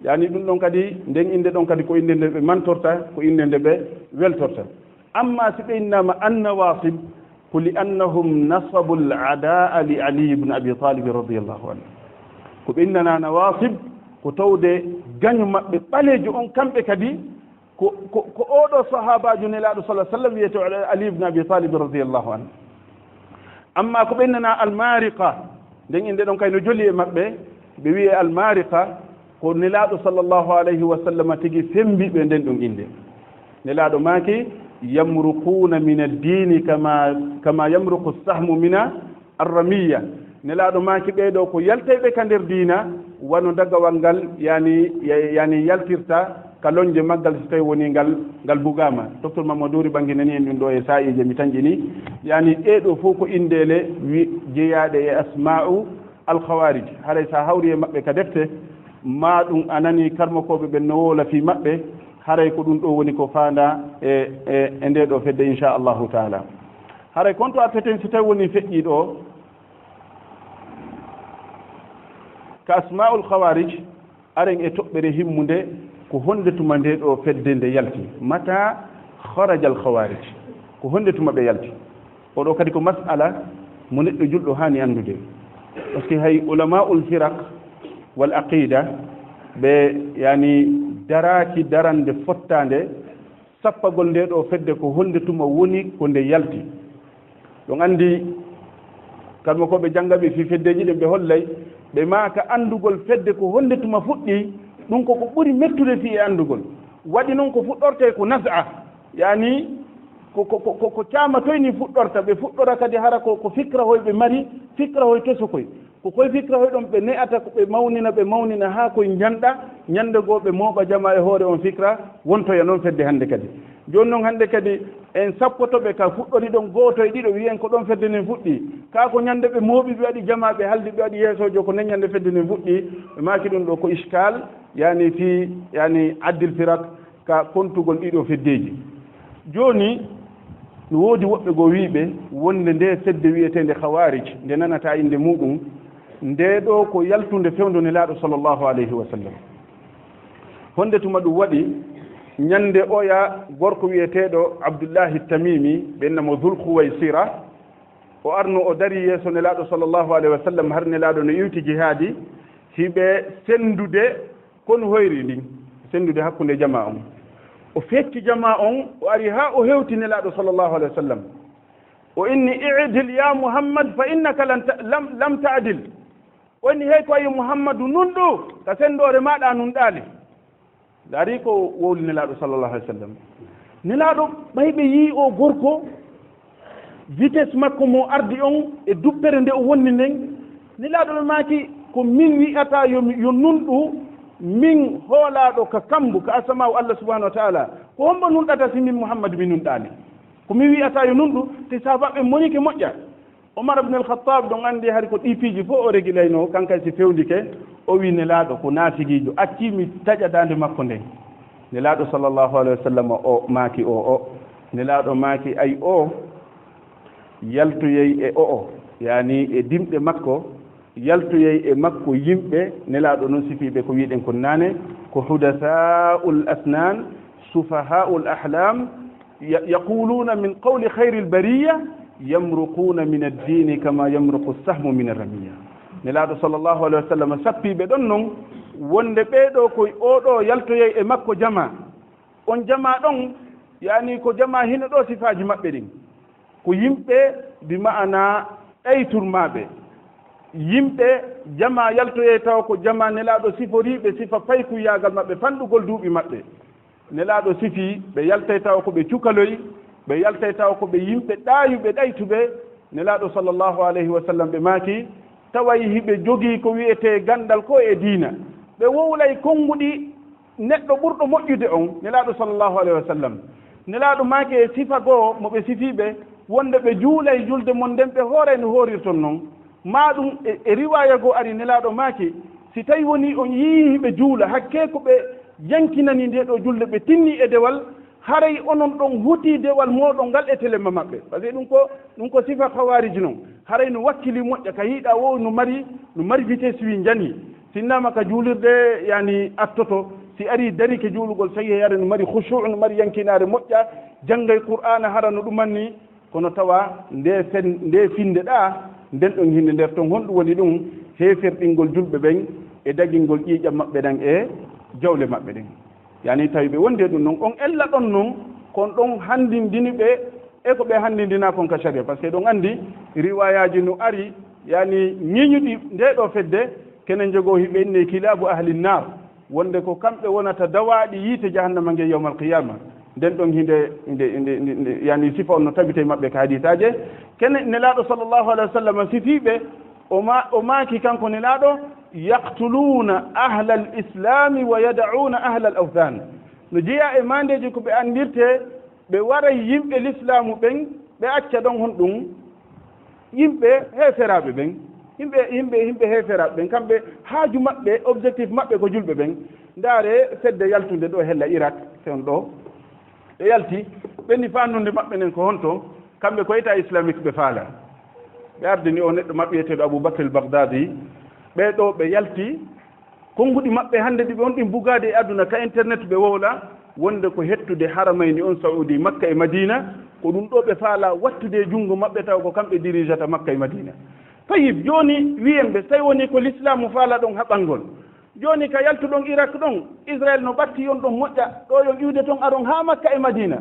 Yani ɗum ɗon kadi, nden innde ɗon kadi ko innde nde ɓe mantorta, ko innde nde ɓe weltorta. Amma si ɓe innama annawasib, ko li annahum nasabu al adaa li Ali ibn Abi Talib radiyallahu anhu. Ko ɓe innana nawasib, ko tawde gaño maɓɓe ɓaleejo on, kamɓe kadi ko, ko, ko oɗo sahaabaajo Nelaaɗo sallallahu alaihi wasallam wiyete Ali ibn Abi Talib radiyallahu anhu. Amma ko ɓe innana almariqa, nden innde ɗon kay no joli e maɓɓe, ɓe wi'e almariqa, ko Nelaaɗo sallallahu alaihi wasallam tigi fembi ɓe nden ɗon innde. Nelaaɗo maaki: "Yamruquna min ad-dini kama, kama yamruqu as-sahmu mina arramiya." Nelaaɗo maaki ɓee ɗo ko yaltayɓe ka nder diina, wano dagawal ngal, yani, yani yaltirta ka lonje maggal, so tawi woni ngal, ngal bugaama. Docteur Mamadou Ri ɓanginani en ɗum ɗo e saa'iije mi tanƴini. Yani ɗee ɗo fof ko inndeele wi-, jeyaaɗe e asma'u al-khawarij. Haray sa hawri e maɓɓe ka defte, ma ɗum a nani karmokooɓe ɓen no woola fii maɓɓe, haray ko ɗum ɗo woni ko faanda e, e, e ndee ɗo fedde, insha Allahu taala. Haray kon to arteten si tawi woni feƴƴii ɗo, ka asma'ul khawarij, aren e toɓɓere himmunde, ko honde tuma nde ɗo fedde nde yalti? Mata kharajal khawarij? Ko honde tuma ɓe yalti? Oɗo kadi ko mas'ala mo neɗɗo julɗo haani anndude. Parce que hay ulama'ul firaq wal aqida, ɓe, yani, daraaki darande fottaande sappagol nde ɗo fedde ko honde tuma woni ko nde yalti. Ɗon anndi, kalma ko ɓe jannga ɓe fii feddeeji ɗin, ɓe hollay, ɓe maaka anndugol fedde ko honde tuma fuɗɗi, ɗum ko ko ɓuri mettude fii e anndugol. Waɗi noon ko fuɗɗortee ko nas'a, yani ko, ko, ko, ko, ko caama toy ni fuɗɗorta, ɓe fuɗɗora kadi hara ko, ko fikra hoy ɓe mari, fikra hoy tosokoy. Ko koye fikra hoy ɗon ɓe ne'ata, ko ɓe mawnina, ɓe mawnina haa koye njanɗa, ñande goo ɓe mooɓa jama e hoore on fikra, wontoya noon fedde hannde kadi. Jooni noon hannde kadi en sappoto ɓe ka fuɗɗori ɗon gooto e ɗiɗo, wiyen ko ɗon fedde nden fuɗɗi. Kaa ko ñande ɓe mooɓi, ɓe waɗi jama, ɓe haldi, ɓe waɗi yeesoojo, ko nden ñande fedde nden fuɗɗi. Ɓe maaki ɗum ɗo ko iskal, yani fii, yani addil firak, ka kontugol ɗiɗo feddeeji. Jooni, no woodi woɓɓe goo wiiɓe wonde nde fedde wi'eteende Khawarij, nde nanataa innde muuɗum, nde ɗo ko yaltunde fewndo Nelaaɗo sallallahu alayhi wa sallam. Honde tuma ɗum waɗi, ñande oya gorko wi'eteeɗo Abdullahi Tamimi, ɓe inna mo Dhul Khuwaysira, o arno o dari yeeso Nelaaɗo sallallahu alayhi wa sallam, har Nelaaɗo no iwti jihaadi, hiɓe sendude Kono hoyri ndin, senndude hakkunde jamaa on. O fecci jamaa on, o ari haa o hewti Nelaaɗo sallallahu alaihi wasallam. O inni, "I'dil ya Muhammad, fa innaka lan ta-, lam, lam ta'dil." O inni, "Hey ko ayi Muhammadu, nunɗu, ka senndoore maaɗa a nunɗaali." Ndaari ko wowli Nelaaɗo sallallahu alaihi wasallam. Nelaaɗo, ɓay ɓe yii o gorko, vitesse makko mo ardi on e duppere nde o wonni nden, Nelaaɗo ɓe maaki, "Ko min wi'ata yo mi, yo nunɗu, min hoolaaɗo ka kambu, ka asamaawu Allah subhanahu wa ta'ala. Ko hombo nunɗata si min Muhammad mi nunɗaali? Ko min wi'ata yo nunɗu, te sahabaɓe monike moƴƴa." Omar ibn al-Khattab, ɗon anndi hari ko ɗi piiji fof o regilaynoo, kankay si fewndike, o wi, "Nelaaɗo ko naafigiijo, accii mi taƴa daande makko nden." Nelaaɗo sallallahu alaihi wasallam o maaki o, o. Nelaaɗo maaki, "Ay o, yaltoyay e o'o, yaani e dimɗe makko, yaltoyay e makko yimɓe, Nelaaɗo noon sifii ɓe ko wi'ɗen kon naane, ko hudasaa'ul asnaan, sufahaa'ul ahlaam, ya-, yaquluuna min qawli khayril bariyya, yamruquuna min ad-diini kama yamruqu as-sahmu min ar-ramiyya. Nelaaɗo sallallahu alayhi wa sallam sappii ɓe ɗon noon, wonde ɓee ɗoo ko oo ɗoo yaltoyay e makko jamaa. On jamaa ɗon, yaani ko jamaa hino ɗoo sifaaji maɓɓe ɗin. Ko yimɓe bi ma'ana ɗayturmaaɓe. Yimɓe jamaa yaltoyay tawa ko jamaa Nelaaɗo siforii ɓe sifa paykuyaagal maɓɓe, fanɗugol duuɓi maɓɓe. Nelaaɗo sifii ɓe yaltay tawa ko ɓe cukaloy, ɓe yaltay tawa ko ɓe yimɓe ɗaayuɓe ɗaytuɓe. Nelaaɗo sallallahu alayhi wa sallam ɓe maaki, taway hiɓe jogii ko wi'etee ganndal ko e diina. Ɓe wowlay konnguɗi neɗɗo ɓurɗo moƴƴude on, Nelaaɗo sallallahu alayhi wa sallam. Nelaaɗo maaki e sifa goo mo ɓe sifii ɓe, wonde ɓe juulay julde mon nden ɓe hooray no hoorirton non. Maa ɗum e, e riwaaya goo ari Nelaaɗo maaki, si tawi wonii on yi'ii hiɓe juula, hakkee ko ɓe yankinanii ndee ɗoo julde, ɓe tinnii e dewal, haray onon ɗon hutii dewal mooɗon ngal e telema maɓɓe. Parce que ɗum ko, ɗum ko sifa Khawarij non. Haray no wakkilii moƴƴa, ka yiiɗaa woo no mari, no mari vitesse wii njanii. Sinnaama ka juulirde, yaani attoto, si arii darike juulugol, tawi haray no mari khushu', no mari yankinaare moƴƴa, janngay Qur'aana hara no ɗumanni, kono tawa nde fen-, nde finnde ɗaa, nden ɗon hinde nder ton, honɗum woni ɗum? Heeferɗingol julɓe ɓen e dagingol ƴiiƴam maɓɓe ɗan e jawle maɓɓe ɗen. Yaani tawi ɓe wondi e ɗum non, on ella ɗon non, kon ɗon hanndindini ɓe e ko ɓe hanndindinaa kon ka sharia. Parce que ɗon anndi riwaayaaji no ari, yaani ŋiñuɗi ndee ɗoo fedde, kene njogoo hiɓe inne kilaabu ahli naar, wonde ko kamɓe wonata dawaaɗi yiite jahannama nge yawmal qiyaama. Nden ɗon hinde, inde, inde, inde, inde, yaani sifa on no tabitee maɓɓe ka hadiisaaje. Kene Nelaaɗo sallallahu alayhi wa sallam sifii ɓe, o ma-, o maaki kanko Nelaaɗo, "Yaqtuluuna ahlal islaami wa yada'uuna ahlal awthaan." No jeyaa e maandeeji ko ɓe anndirtee, ɓe waray yimɓe lislaamu ɓen, ɓe acca ɗon honɗum? Yimɓe heeferaaɓe ɓen, yimɓe, yimɓe, yimɓe heeferaaɓe ɓen, kamɓe haaju maɓɓe, objectif maɓɓe ko julɓe ɓen. Ndaare fedde yaltunde ɗoo hella Irak, ton ɗoo. Ɓe yalti, ɓe ni faandunde maɓɓe nden ko honto? Kamɓe ko État islamique ɓe faala. Ɓe ardini o neɗɗo maɓɓe wiyeteeɗo Abu Bakr al-Baghdadi. Ɓee ɗoo ɓe yalti, konnguɗi maɓɓe hannde ɗi ɓe on ɗin bugaade e aduna ka internet ɓe wowla, wonde ko hettude haramayni on Saudi, Makka e Madina, ko ɗum ɗoo ɓe faala wattude e junngo maɓɓe tawa ko kamɓe dirijata Makka e Madina. Tayyib, jooni wiyen ɓe, so tawi woni ko lislaamu faala ɗon haɓangol, jooni ka yaltuɗon Irak ɗon, Israel no ɓatti on ɗon moƴƴa, ɗo yon iwde ton aron haa Makka e Madina.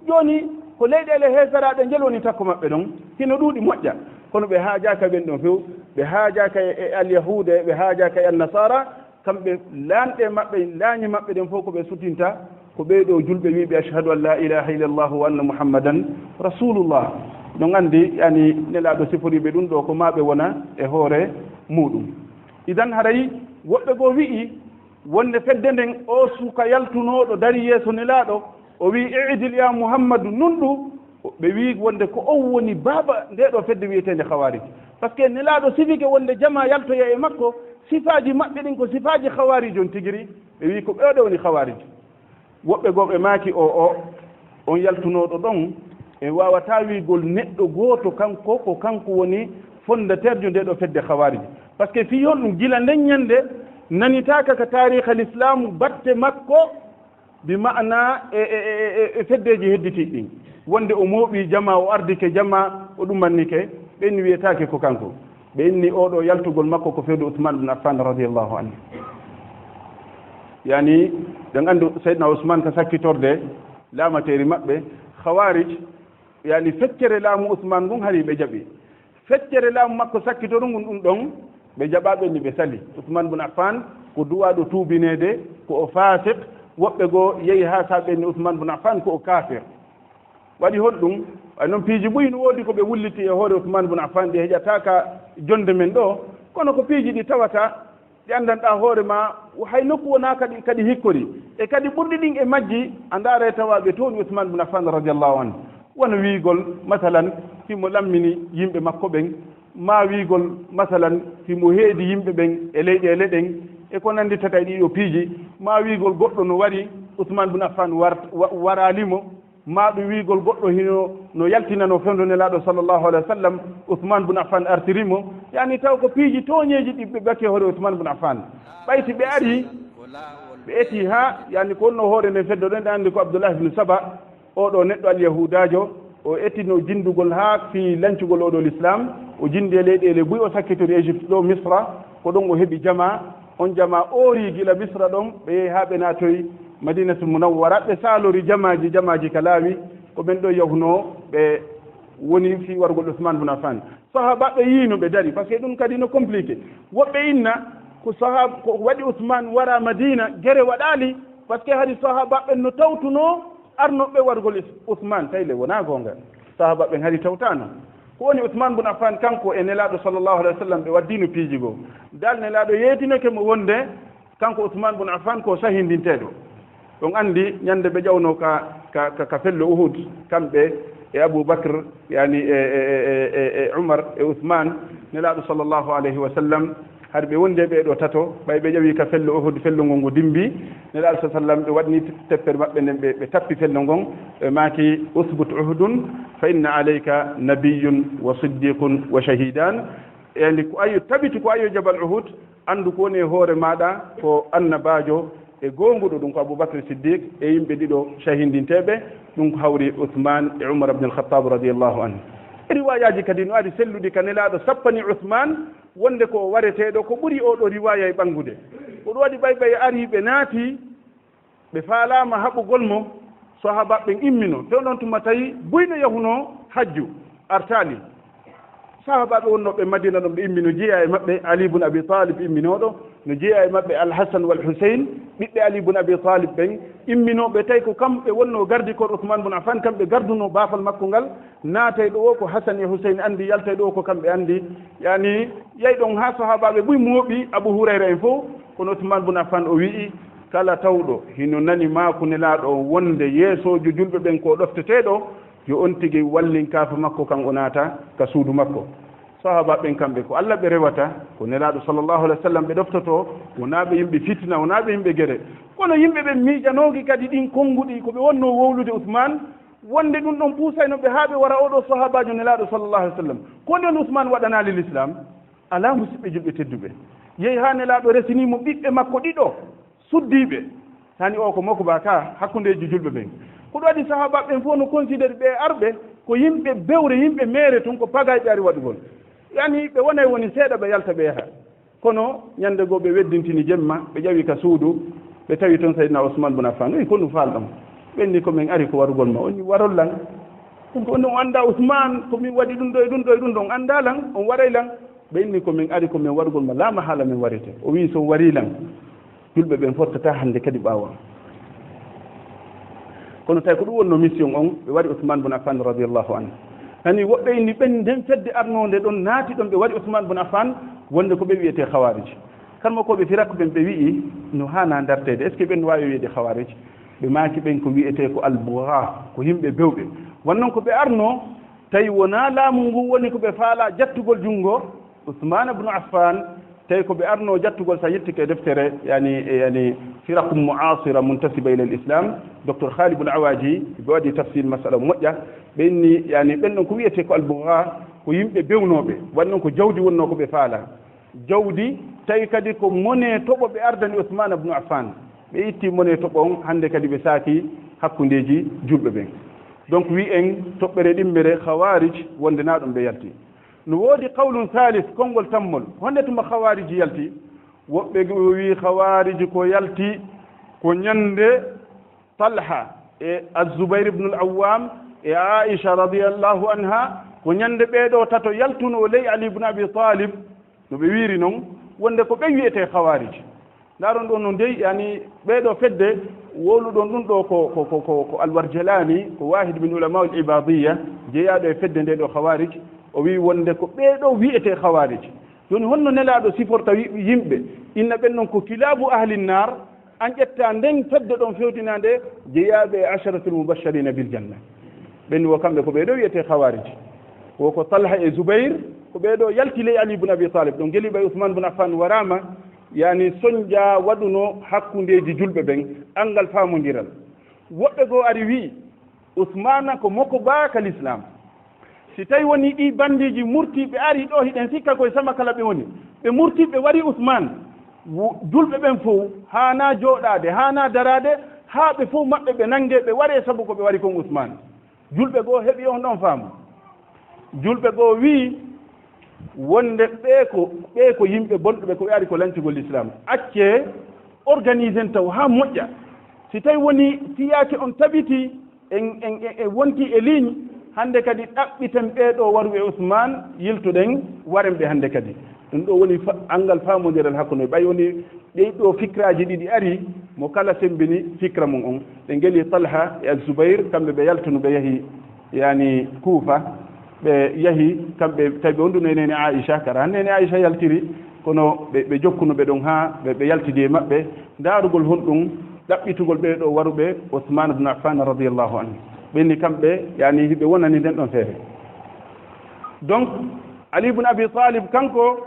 Jooni ko leyɗeele heeferaaɓe ngel woni takko maɓɓe ɗon, hino ɗuuɗi moƴƴa. Kono ɓe haajaaka ɓen ɗon few, ɓe haajaaka e, e alyahuuda, ɓe haajaaka e annasara, kamɓe laanɗe maɓɓe, laañi maɓɓe ɗen fof ko ɓe suttinta, ko ɓee ɗoo julɓe wiiɓe, "Ashhadu an la ilaha illallah wa anna Muhammadan rasulullah." Ɗon anndi, yani, Nelaaɗo siforiiɓe ɗum ɗoo ko maa ɓe wona e hoore muuɗum. Idan haray woɓɓe goo wi'i wonde fedde nden, o suka yaltunooɗo dari yeeso Nelaaɗo, o wi'i, "I'dil ya Muhammadu, nunɗu." Ɓe wi'i wonde ko on woni baaba ndee ɗoo fedde wi'eteende Khawarij. Parce que Nelaaɗo sifike wonde jamaa yaltoya e makko, sifaaji maɓɓe ɗin ko sifaaji Khawarij on tigiri. Ɓe wi'i ko ɓee ɗoo woni Khawarij. Woɓɓe goo ɓe maaki, o, o, on yaltunooɗo ɗon, en waawataa wi'gol neɗɗo gooto kanko, ko kanko woni fondateur jo ndee ɗoo fedde Khawarij. Parce que fii honɗum? Gila nden ñannde, nanitaaka ka taariikha lislaamu batte makko, bi ma'ana e, e, e, e, e feddeeji hedditiiɗi ɗin. Wonde o mooɓii jamaa, o ardike jamaa, o ɗumannike, ɓen wi'etaake ko kanko. Ɓe inni oo ɗoo yaltugol makko ko fewde Usmaan bin Affan radiyallahu anhu. Yani, ɓen anndu Seydina Usmaan ka sakkitorde laamateeri maɓɓe, Khawarij, yani, feccere laamu Usmaan ngun hari ɓe jaɓi. Feccere laamu makko sakkitoru ngun ɗum ɗon, ɓe jaɓaa ɓe ni ɓe sali. Usmaan bin Affan ko duwaaɗo tuubineede, ko o faasiq. Woɓɓe goo yehi haa sa ɓe ni Usmaan bin Affan ko o kaafir. Waɗi honɗum? Waɗi noon piiji buy no woodi ko ɓe wulliti e hoore Usmaan bun Affan, ɗi heƴataa ka jonde men ɗoo. Kono ko piiji ɗi tawata, ɗi anndanɗaa hoore maa, hay nokku wonaa kadi, kadi hikkori. E kadi ɓurɗi ɗin e majji, a ndaara e tawa ɓe tooni Usmaan bun Affan radiyallahu anhu. Wano wiigol, masalan, himo lammini yimɓe makko ɓen, maa wiigol, masalan, himo heedi yimɓe ɓen e leyɗeele ɗen, e ko nanndi tata e ɗii ɗoo piiji, maa wiigol goɗɗo no wari, Usmaan bun Affan war-, wa-, waraali mo, Maa ɗum wiigol goɗɗo hino no yaltinano fewndo Nelaaɗo sallallahu alaihi wasallam, Usman bun Affan artiri mo. Yani taw ko piiji tooñeeji ɗi ɓe bakki hoore Usman bun Affan. Ɓayti ɓe ari, ɓe eti haa, yani ko wonno hoore nden feddo ɗen, ɗen anndi ko Abdullah ibn Saba, oo ɗoo neɗɗo al-Yahuudaajo, o etino jindugol haa fii lancugol oo ɗoo Lislaam, o jindi e leyɗeele buy, o sakkitori Égypte ɗoo, Misra, ko ɗon o heɓi jamaa. On jamaa oori gila Misra ɗon, ɓe yehi haa ɓe naatoyi Madinatul Munawwara, ɓe saalori jamaaji, jamaaji ka laawi, ko ɓen ɗoo yahunoo, ɓe woni fii warugol Usman bun Affan. Sahaabaaɓe yiino ɓe dari, parce que ɗum kadi no compliqué. Woɓɓe inna ko sahab-, ko waɗi Usman wara Madina, gere waɗaali, parce que hari sahaabaaɓe no tawtunoo arnooɓe warugol Is-, Usman, tawi le wonaa goonga. Sahaabaaɓe hari tawtaano. Ko woni Usman bun Affan, kanko e Nelaaɗo sallallahu alaihi wasallam ɓe waddino piiji goo. Dal Nelaaɗo yeetinake mo wonde kanko Usman bun Affan ko sahindinteeɗo. On anndi ñande ɓe ƴawnoo ka, ka, ka, ka fello Uhud, kamɓe e Abu Bakr, yani e, e, e, e, e Umar e Usman, Nelaaɗo sallallahu alaihi wasallam, hari ɓe wondi e ɓee ɗoo tato, ɓay ɓe ƴawi ka fello Uhud, fello ngon ngo dimbi, Nelaaɗo sallallahu alaihi wasallam, ɓe waɗni teppere maɓɓe nden, ɓe, ɓe tappi fello ngon, ɓe maaki, "Usbut Uhudun, fa inna alayka nabiyyun wa siddiqun wa shahidan." Yani ko ayo, tabitu ko ayo Jabal Uhud, anndu ko woni e hoore maaɗa ko annabaajo e goonguɗo, ɗum ko Abu Bakr Siddiq, e yimɓe ɗiɗo shahidinteeɓe, ɗum ko hawri Uthman e Umar ibn al-Khattab radiyallahu anhu. E riwaayaaji kadi no ari selluɗi ka Nelaaɗo sappani Uthman wonde ko o wareteeɗo, ko ɓuri oo ɗoo riwaaya e ɓanngude. Ko ɗum waɗi ɓay ɓay ari ɓe naati, ɓe faalaama haɓugol mo, sahaabaaɓe ɓen immino. Fewndo on tuma tawi buy no yahunoo hajju, artaali. Sahaabaaɓe wonnooɓe Madina ɗon, ɓe immino, jeyaa e maɓɓe Ali ibn Abi Talib imminooɗo, no jeyaa e maɓɓe Al-Hasan wal Husayn, ɓiɓɓe Ali ibn Abi Talib ɓen imminooɓe, tawi ko kamɓe wonnoo gardikooɓe Uthman bun Affan, kamɓe gardunoo baafal makko ngal, naatay ɗo o ko Hasan e Husayn anndi, yaltay ɗo o ko kamɓe anndi. Yani, yey ɗon haa sahaabaaɓe buy mooɓi, Abu Hurayra en fof, kono Uthman bun Affan o wi'i, kala tawɗo hino nani maaku Nelaaɗo on wonde yeesoojo julɓe ɓen ko ɗofteteeɗo, yo on tigi wallin kaafa makko kan o naata ka suudu makko. Sahaabaaɓe ɓen kamɓe ko Alla ɓe rewata, ko Nelaaɗo sallallahu alaihi wasallam ɓe ɗoftotoo, wonaa ɓe yimɓe fitina, wonaa ɓe yimɓe gere. Kono yimɓe ɓen miijanooki kadi ɗin konnguɗi ko ɓe wonnoo wowlude Uthman, wonde ɗum ɗon puusayno ɓe haa ɓe wara oo ɗoo sahaabaajo Nelaaɗo sallallahu alaihi wasallam. Ko nden Uthman waɗanaali Lislaam? Alaa, musiɓɓe julɓe tedduɓe. Yehi haa Nelaaɗo resinii mo ɓiɓɓe makko ɗiɗo suddiiɓe. Hani o ko mokba ka hakkundeeji julɓe ɓen. Ko ɗum waɗi sahaabaaɓe ɓen fof no considérer ɓe arɓe ko yimɓe bewre, yimɓe meere tun, ko pagayɓe ari waɗugol. Yani ɓe wonay woni seeɗa ɓe yalta ɓe yaha. Kono ñande goo ɓe weddintini jemma, ɓe ƴawi ka suudu, ɓe tawi ton Sayyidina Usman bun Affan. Wi, "Ko ɗum faalɗon?" Ɓe inni, "Ko min ari ko warugol ma." O inni, "Warol lan." Ɗum ko on, on anndaa Usman, ko min waɗi ɗum ɗo e ɗum ɗo e ɗum ɗo, on anndaa lan, on waray lan. Ɓe inni, "Ko min ari ko min warugol ma, laa mahaala min warete." O wi'i, "So on warii lan, julɓe ɓen fottataa hannde kadi ɓaawo am." Kono tawi ko ɗum wonno mission on, ɓe wari Usman bun Affan radiyallahu anhu. Hani woɓɓe inni ɓen nden fedde arnoonde ɗon naati ɗon, ɓe wari Usman bun Affan wonde ko ɓe wi'etee Khawarij. Kan mo ko ɓe firak ɓen ɓe wi'i no haana darteede, est-ce que ɓen no waawi wi'ede Khawarij? Ɓe maaki ɓen ko wi'etee ko al-bugha, ko yimɓe bewɓe. Won non ko ɓe arno, tawi wonaa laamu ngu woni ko ɓe faalaa jattugol junngo Usman bun Affan, tawi ko ɓe arno jattugol, sa yettike e deftere, yani, e, yani, Firaqun Mu'asira Muntasiba ila al-Islam, Docteur Khalid al-Awaji, ɓe waɗi tafsir masala moƴƴa, ɓe inni, yani, ɓen ɗon ko wi'etee ko al-bugha, ko yimɓe bewnooɓe, won non ko jawdi wonnoo ko ɓe faalaa. Jawdi, tawi kadi ko monee toɓo ɓe ardani Usman bun Affan. Ɓe itti monee toɓo on, hannde kadi ɓe saaki hakkundeeji julɓe ɓen. Donc, wi'en toɓɓere ɗimmere Khawarij wonde naa ɗum ɓe yalti. No woodi qawlun thalith, konngol tammol. Honde tuma Khawarij yalti? Woɓɓe go wi'i Khawarij ko yalti ko ñande Talha e Az-Zubair ibn al-Awwam e Aisha radiyallahu anha, ko ñande ɓee ɗoo tato yaltunoo ley Ali ibn Abi Talib, no ɓe wi'iri non, wonde ko ɓe wi'etee Khawarij. Ndaaron ɗoo no dey, yani, ɓee ɗoo fedde, wowluɗon ɗum ɗoo ko, ko, ko, ko, ko Al-Warjalani, ko wahid min ulama al-Ibadiyya, jeyaaɗo e fedde ndee ɗoo Khawarij, o wi'i wonde ko ɓee ɗoo wi'etee Khawarij. Jooni honno Nelaaɗo siforta wi-, yimɓe, inna ɓen non ko kilabu ahli nnar, an ƴetta nden fedde ɗon fewtinaa nde jeyaaɓe e asharatul mubashirina bil janna. Ɓen wo kamɓe ko ɓee ɗoo wi'etee Khawarij. Wo ko Talha e Zubair, ko ɓee ɗoo yalti ley Ali ibn Abi Talib. Ɗon geliiɓe Usman bun Affan waraama, yani, sonja waɗuno hakkundeeji julɓe ɓen, anngal faamondiral. Woɓɓe goo ari wi'i, Usmaana ko moko baa ka lislaam. Si tawi woni ɗi bandiiji murtiiɓe ari ɗo, hiɗen sikka koye sama kala ɓe woni. Ɓe murtiiɓe wari Usmaan. Wo-, julɓe ɓen fow, haanaa jooɗaade, haanaa daraade, haa ɓe fow maɓɓe ɓe nangee, ɓe waree sabu ko ɓe wari kon Usmaan. Julɓe goo heɓi on ɗon faamu. Julɓe goo wi'i, wonde ɓee ko, ɓee ko yimɓe bonɓe, ɓe ko ɓe ari ko lancugol lislaam. Accee, organisen taw haa moƴƴa. Si tawi woni siyaake on tabiti, en, en, en, en wonti e ligne, hannde kadi ɗaɓɓiten ɓee ɗoo waruɓe Usmaan, yiltuɗen, waren ɓe hannde kadi. Ɗum ɗoo woni fa-, anngal faamondiral hakkunde, ɓay woni ɗey ɗoo fikraaji ɗiɗi ari, mo kala semmbini fikra mum on. Ɓe ngeli Talha e Zubayr, kamɓe ɓe yaltunu, ɓe yahi, yani, Kuufa. Ɓe yahi, kamɓe, tawi ɓe wonduno e neene Aisha, kara han neene Aisha yaltiri, kono ɓe, ɓe jokkuno ɓe ɗon haa ɓe, ɓe yaltidi e maɓɓe. Ndaarugol honɗum ɗaɓɓitugol ɓee ɗoo waruɓe Usmaan ibn Affan radiyallahu anhu. Ɓe ni kamɓe, yani, hiɓe wonani nden ɗon feere. Donc, Ali ibn Abi Talib kanko,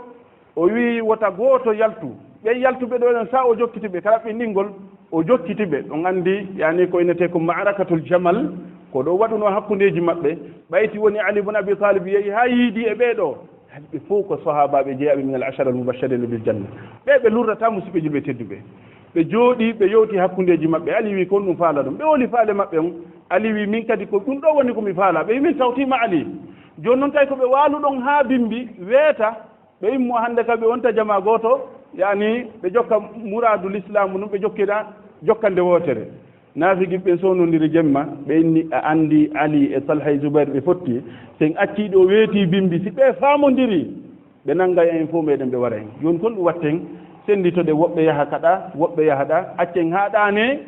o wi'i wota gooto yaltu. Ɓen yaltuɓe ɗoo ɗon, sa o jokkiti ɓe, kala ɓinndingol, o jokkiti ɓe. On anndi, yani, ko innetee ko Ma'arakatul Jamal, ko ɗo waɗunoo hakkundeeji maɓɓe. Ɓayti woni Ali ibn Abi Talib yehi haa yiidi e ɓee ɗoo. Ɓe fow ko sahaabaaɓe jeyaaɓe min al ashara al mubashirina bil janna. Ɓe ɓe lurrataa musiɓɓe julɓe tedduɓe. Ɓe jooɗii, ɓe yewti hakkundeeji maɓɓe. Ali wi'i ko honɗum faala ɗum. Ɓe holi faale maɓɓe on. Ali wi'i min kadi ko ɗum ɗoo woni ko mi faala. Ɓe wi'i min tawtiima Ali. Jooni non tawi ko ɓe waalu ɗon haa bimbi, weeta. Ɓe immo hannde ka ɓe wonta jamaa gooto, yani ɓe jokka muraadu lislaamu ndun, ɓe jokkira jokkande wootere. Naafigiɓe ɓen sownondiri jemma, ɓe inni, a anndi Ali e Talha e Zubayr ɓe fotti, si en accii ɗoo weetii bimbi, si ɓe faamondiri, ɓe nangay en fow meɗen ɓe wara en. Jooni kon ɗum watten, sennditoɗen, woɓɓe yaha ka ɗaa, woɓɓe yaha ɗaa, accen haa ɗaanee,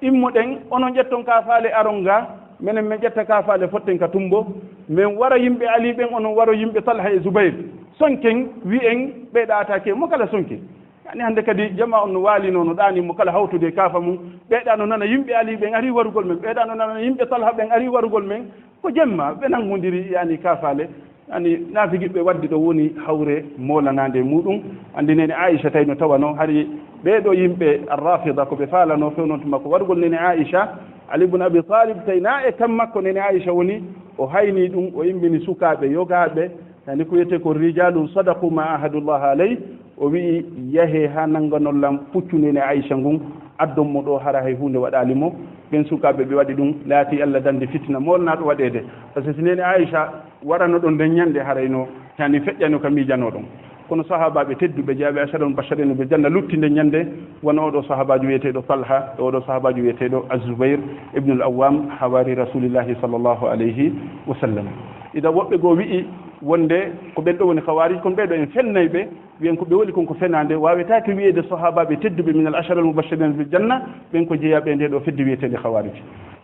immoɗen, onon ƴetton kaafaale aron ga, menen men ƴetta kaafaale fotten ka tumbo, men wara yimɓe Ali ɓen, onon waro yimɓe Talha e Zubayr. Sonken, wi'en, ɓee ɗaataake, mo kala sonke. Yani hannde kadi jamaa on no waalino, no ɗaani mo kala hawtude e kaafa mum. Ɓee ɗaa no nana yimɓe Ali ɓen ari warugol men, ɓee ɗaa no nana yimɓe Talha ɓen ari warugol men. Ko jemma, ɓe nangondiri, yani, kaafaale. Ani naafigiɓe waddi ɗo woni hawre moolanaande muɗum. Anndi neene Aisha tawi no tawano hari ɓee ɗoo yimɓe Ar-Rafida ko ɓe faalano fewnon tuma ko warugol neene Aisha, Ali ibn Abi Talib tawi na e kam makko neene Aisha woni, o hayni ɗum, o immini sukaaɓe yogaaɓe, yani ko wiyetee ko rijalun sadaqu ma ahadullah alayh, o wi'i, yahee haa nannganon lan puccu neene Aisha ngun, addon mo ɗoo hara hay huunde waɗaali mo. Ɓen sukaaɓe ɓe waɗi ɗum, laati Allah dandi fitina moolnaaɗo waɗeede. Par ce que si neene Aisha warano ɗon nden ñande, harayno yani feƴƴano ka miijanoɗon. Kono sahaabaaɓe tedduɓe jeyaaɓe ashara mubashirina bil janna lutti nden ñande, wano oɗo sahaabaajo wiyeteeɗo Talha, e oɗo sahaabaajo wiyeteeɗo Az-Zubayr ibn al-Awwam, hawari Rasulillahi sallallahu alayhi wa sallam. Ida woɓɓe goo wi'i wonde ko ɓen ɗo woni Khawarij, kono ɓee ɗo en fennay ɓe, wi'en ko ɓe woni kon ko fenaande, waawetaake wi'eede sahaabaaɓe tedduɓe min al ashara al mubashirina bil janna, ɓen ko jeyaaɓe e ndee ɗoo fedde wiyeteende Khawarij.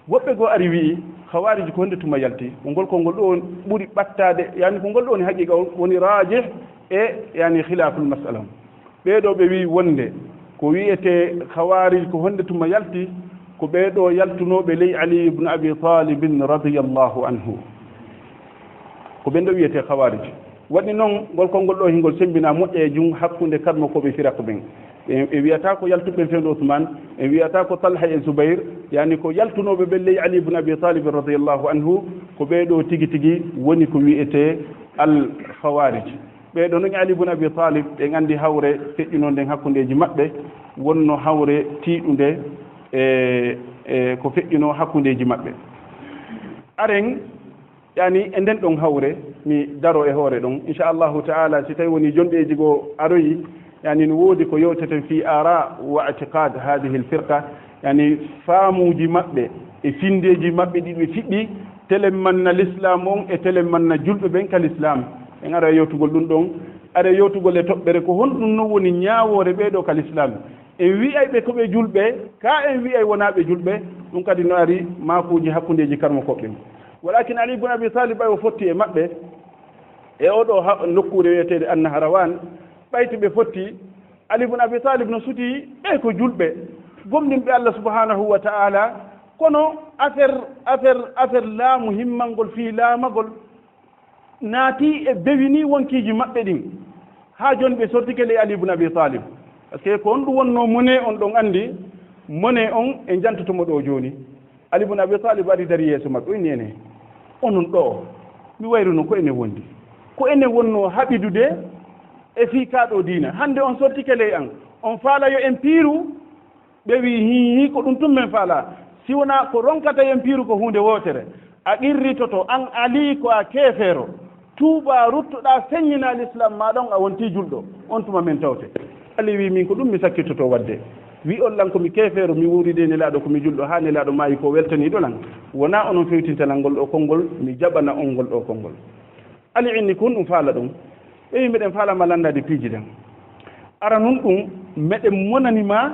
Woɓɓe goo ari wi'i, Khawarij ko honde tuma yalti? Ko ngol konngol ɗoo ɓuri ɓattaade, yani ko ngol ɗoo woni haqiiqa on, woni raajih e, yani, khilaaful mas'ala on. Ɓee ɗoo ɓe wi'i wonde ko wi'etee Khawarij ko honde tuma yalti, ko ɓee ɗoo yaltunooɓe ley Ali ibn Abi Talib radiyallahu anhu. Ko ɓen ɗoo wi'etee Khawarij. Waɗi non, ngol konngol ɗoo hingol semmbinaa moƴƴa e jun hakkunde karmokooɓe firaq ɓen. Ɓe, ɓe wi'ataa ko yaltuɓe ɓen fewndo Usmaan, ɓe wi'ataa ko Talha e Zubayr, yani ko yaltunooɓe ɓen ley Ali ibn Abi Talib radiyallahu anhu, ko ɓee ɗoo tigi tigi woni ko wi'etee al-Khawarij. Ɓee ɗoo non Ali ibn Abi Talib, ɓen anndi hawre feƴƴunoo nden hakkundeeji maɓɓe, wonno hawre tiiɗunde e, e ko feƴƴunoo hakkundeeji maɓɓe. Aren, yani, e nden ɗon hawre, mi daro e hoore ɗon. Inchallahu ta'ala, si tawi woni jonɗeeji goo aroyi, yani, no woodi ko yewteten fi ara wa i'tiqad hadhihi al-firqa, yani, faamuuji maɓɓe e finndeeji maɓɓe ɗi ɓe fiɓɓi, telen manna l'islam on e telen manna julɓe ɓen ka l'islam. En ara e yewtugol ɗum ɗon, ara e yewtugol e toɓɓere ko honɗum non woni ñaawoore ɓee ɗoo ka l'islam. En wi'ay ɓe ko ɓe julɓe, ka en wi'ay wonaa ɓe julɓe, ɗum kadi no ari maakuuji hakkundeeji karmokooɓe ɓen. Walakin Ali ibn Abi Talib ɓay o fotti e maɓɓe, e oo ɗoo ha-, nokkuure wi'eteende An-Nahrawan, ɓayti ɓe fotti, Ali ibn Abi Talib no suti ɓe ko julɓe, gomɗinɓe Allah subhanahu wa ta'ala, kono affaire, affaire, affaire laamu himmangol fii laamagol, naati e bewini wonkiiji maɓɓe ɗin. Haa jooni ɓe sortike ley Ali ibn Abi Talib. Par ce que ko on ɗum wonnoo monnaie on, ɗon anndi monnaie on e jantoto mo ɗoo jooni. Ali bun Abi Talib ari dari yeeso maɓɓe, o inni ene, onon ɗo, mi wayruno ko ene wondi. Ko ene wonno haɓidude e fii kaa ɗo diina. Hannde on sottike ley an, on faala yo en piiru, ɓe wi, hii, hii, ko ɗum tun men faala. Si wonaa ko ronkata yo en piiru ko huunde wootere. A qirritoto, an Ali, ko a keefeero. Tuubaa, ruttoɗaa, feññinaa Lislaam maa ɗon, a wontii julɗo. On tuma men tawte. Ali wi, min ko ɗum mi sakkitoto waɗde. Wi on lan ko mi keefeero, mi wuuridi e Nelaaɗo ko mi julɗo, haa Nelaaɗo maayi ko weltaniiɗo lan. Wonaa onon fewtinta lan ngol ɗoo konngol, mi jaɓana on ngol ɗoo konngol. Ali inni kun ɗum faala ɗum. Ɓe wi, miɗen faala ma lanndaade piiji ɗen. Ara nun ɗum, meɗen monani ma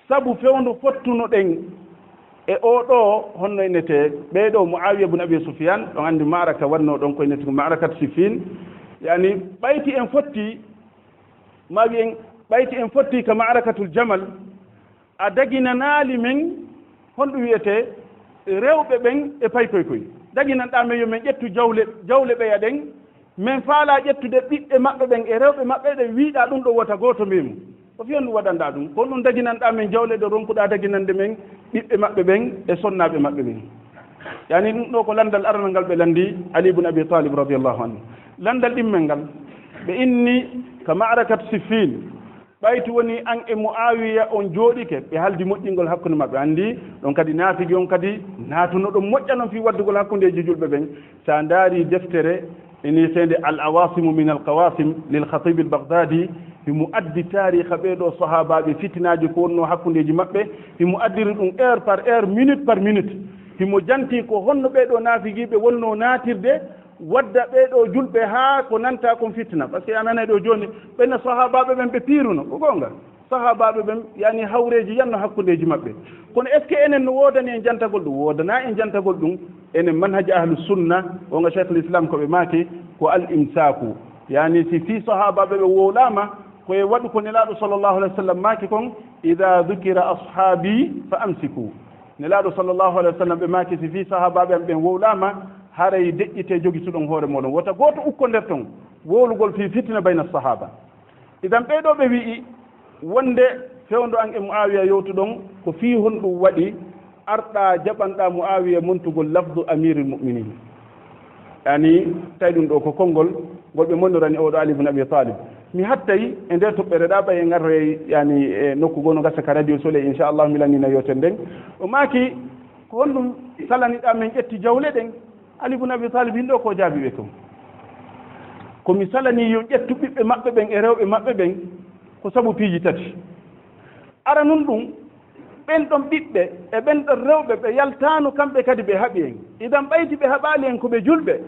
sabu fewndo fottunoɗen e oo ɗoo, honno innetee, ɓee ɗoo, Muawiya bun Abi Sufyan, ɗon anndi maaraka waɗnoo ɗon ko innetee ko maarakat Siffin. Yani, ɓayti en fotti, ma wi'en, ɓayti en fotti ka maarakatul Jamal, a daginanaali men, honɗum wi'etee, rewɓe ɓen e paykoy koy. Daginanɗaa men yo men ƴettu jawle, jawle ɓeya ɗen, men faalaa ƴettude ɓiɓɓe maɓɓe ɓen e rewɓe maɓɓe ɗen, wiiɗaa ɗum ɗo wota gooto memu. Ko fii honɗum waɗanɗaa ɗum? Ko honɗum daginanɗaa men jawle ɗe ronkuɗaa daginande men ɓiɓɓe maɓɓe ɓen e sonnaaɓe maɓɓe ɓen? Yani ɗum ɗoo ko lanndal aranal ngal ɓe lanndi Ali ibn Abi Talib radiyallahu anhu. Lanndal ɗimmel ngal, ɓe inni ka ma'rakat Siffin, ɓayti woni an e Muawiya on jooɗike, ɓe haldi moƴƴingol hakkunde maɓɓe. Anndi ɗon kadi naafigi on kadi naatuno ɗon moƴƴa non fii waddugol hakkundeeji julɓe ɓen. Sa ndaari deftere iniiteende Al Awasimu min Al Qawasim lil Khatib Al Baghdadi, himo addi taariika ɓee ɗoo sahaabaaɓe, fitinaaji ko wonnoo hakkundeeji maɓɓe, himo addiri ɗum heure par heure, minute par minute. Himo janti ko honno ɓee ɗoo naafigiiɓe wonnoo naatirde, wadda ɓee ɗoo julɓe haa ko nanta kon fitina. Parce que a nanay ɗoo jooni, ɓen no sahaabaaɓe ɓen ɓe piiruno, ko goonga. Sahaabaaɓe ɓen, yani, hawreeji yanno hakkundeeji maɓɓe. Kono est-ce que enen no woodani en jantagol ɗum? Woodanaa en jantagol ɗum. Enen manhaji ahlu sunna, wonga Cheikhul Islam ko ɓe maaki, ko al imsaaku. Yani, si fii sahaabaaɓe ɓe wowlaama, ko e waɗu ko Nelaaɗo sallallahu alaihi wa sallam maaki kon, "Idha dhukira ashaabi fa amsiku." Nelaaɗo sallallahu alaihi wa sallam ɓe maaki, si fii sahaabaaɓe am ɓen wowlaama, haray deƴƴitee jogituɗon hoore mooɗon. Wota gooto ukkondir ton wowlugol fii fitina bayna sahaaba. Idan ɓee ɗoo ɓe wi'i wonde fewndo an e Muawiya yewtuɗon, ko fii honɗum waɗi arɗaa jaɓanɗaa Muawiya montugol lafdu Amirul Mu'minin? Yani, tawi ɗum ɗoo ko konngol ngol ɓe monnorani oo ɗoo Ali ibn Abi Talib. Mi hattay e nder toɓɓere ɗaa, ɓay en arroyay, yani, e nokku goo no gasa ka Radio Soleil, inchallah, mi lannina yewtere nden. O maaki, ko honɗum salaniɗaa men ƴetti jawle ɗen? Ali ibn Abi Talib, hinɗo ko jaabi ɓe kon. Ko mi salanii yo ƴettu ɓiɓɓe maɓɓe ɓen e rewɓe maɓɓe ɓen, ko sabu piiji tati. Aranun ɗum, ɓen ɗon ɓiɓɓe e ɓen ɗon rewɓe, ɓe yaltaano kamɓe kadi ɓe haɓi en. Idan ɓayti ɓe haɓaali en ko ɓe julɓe.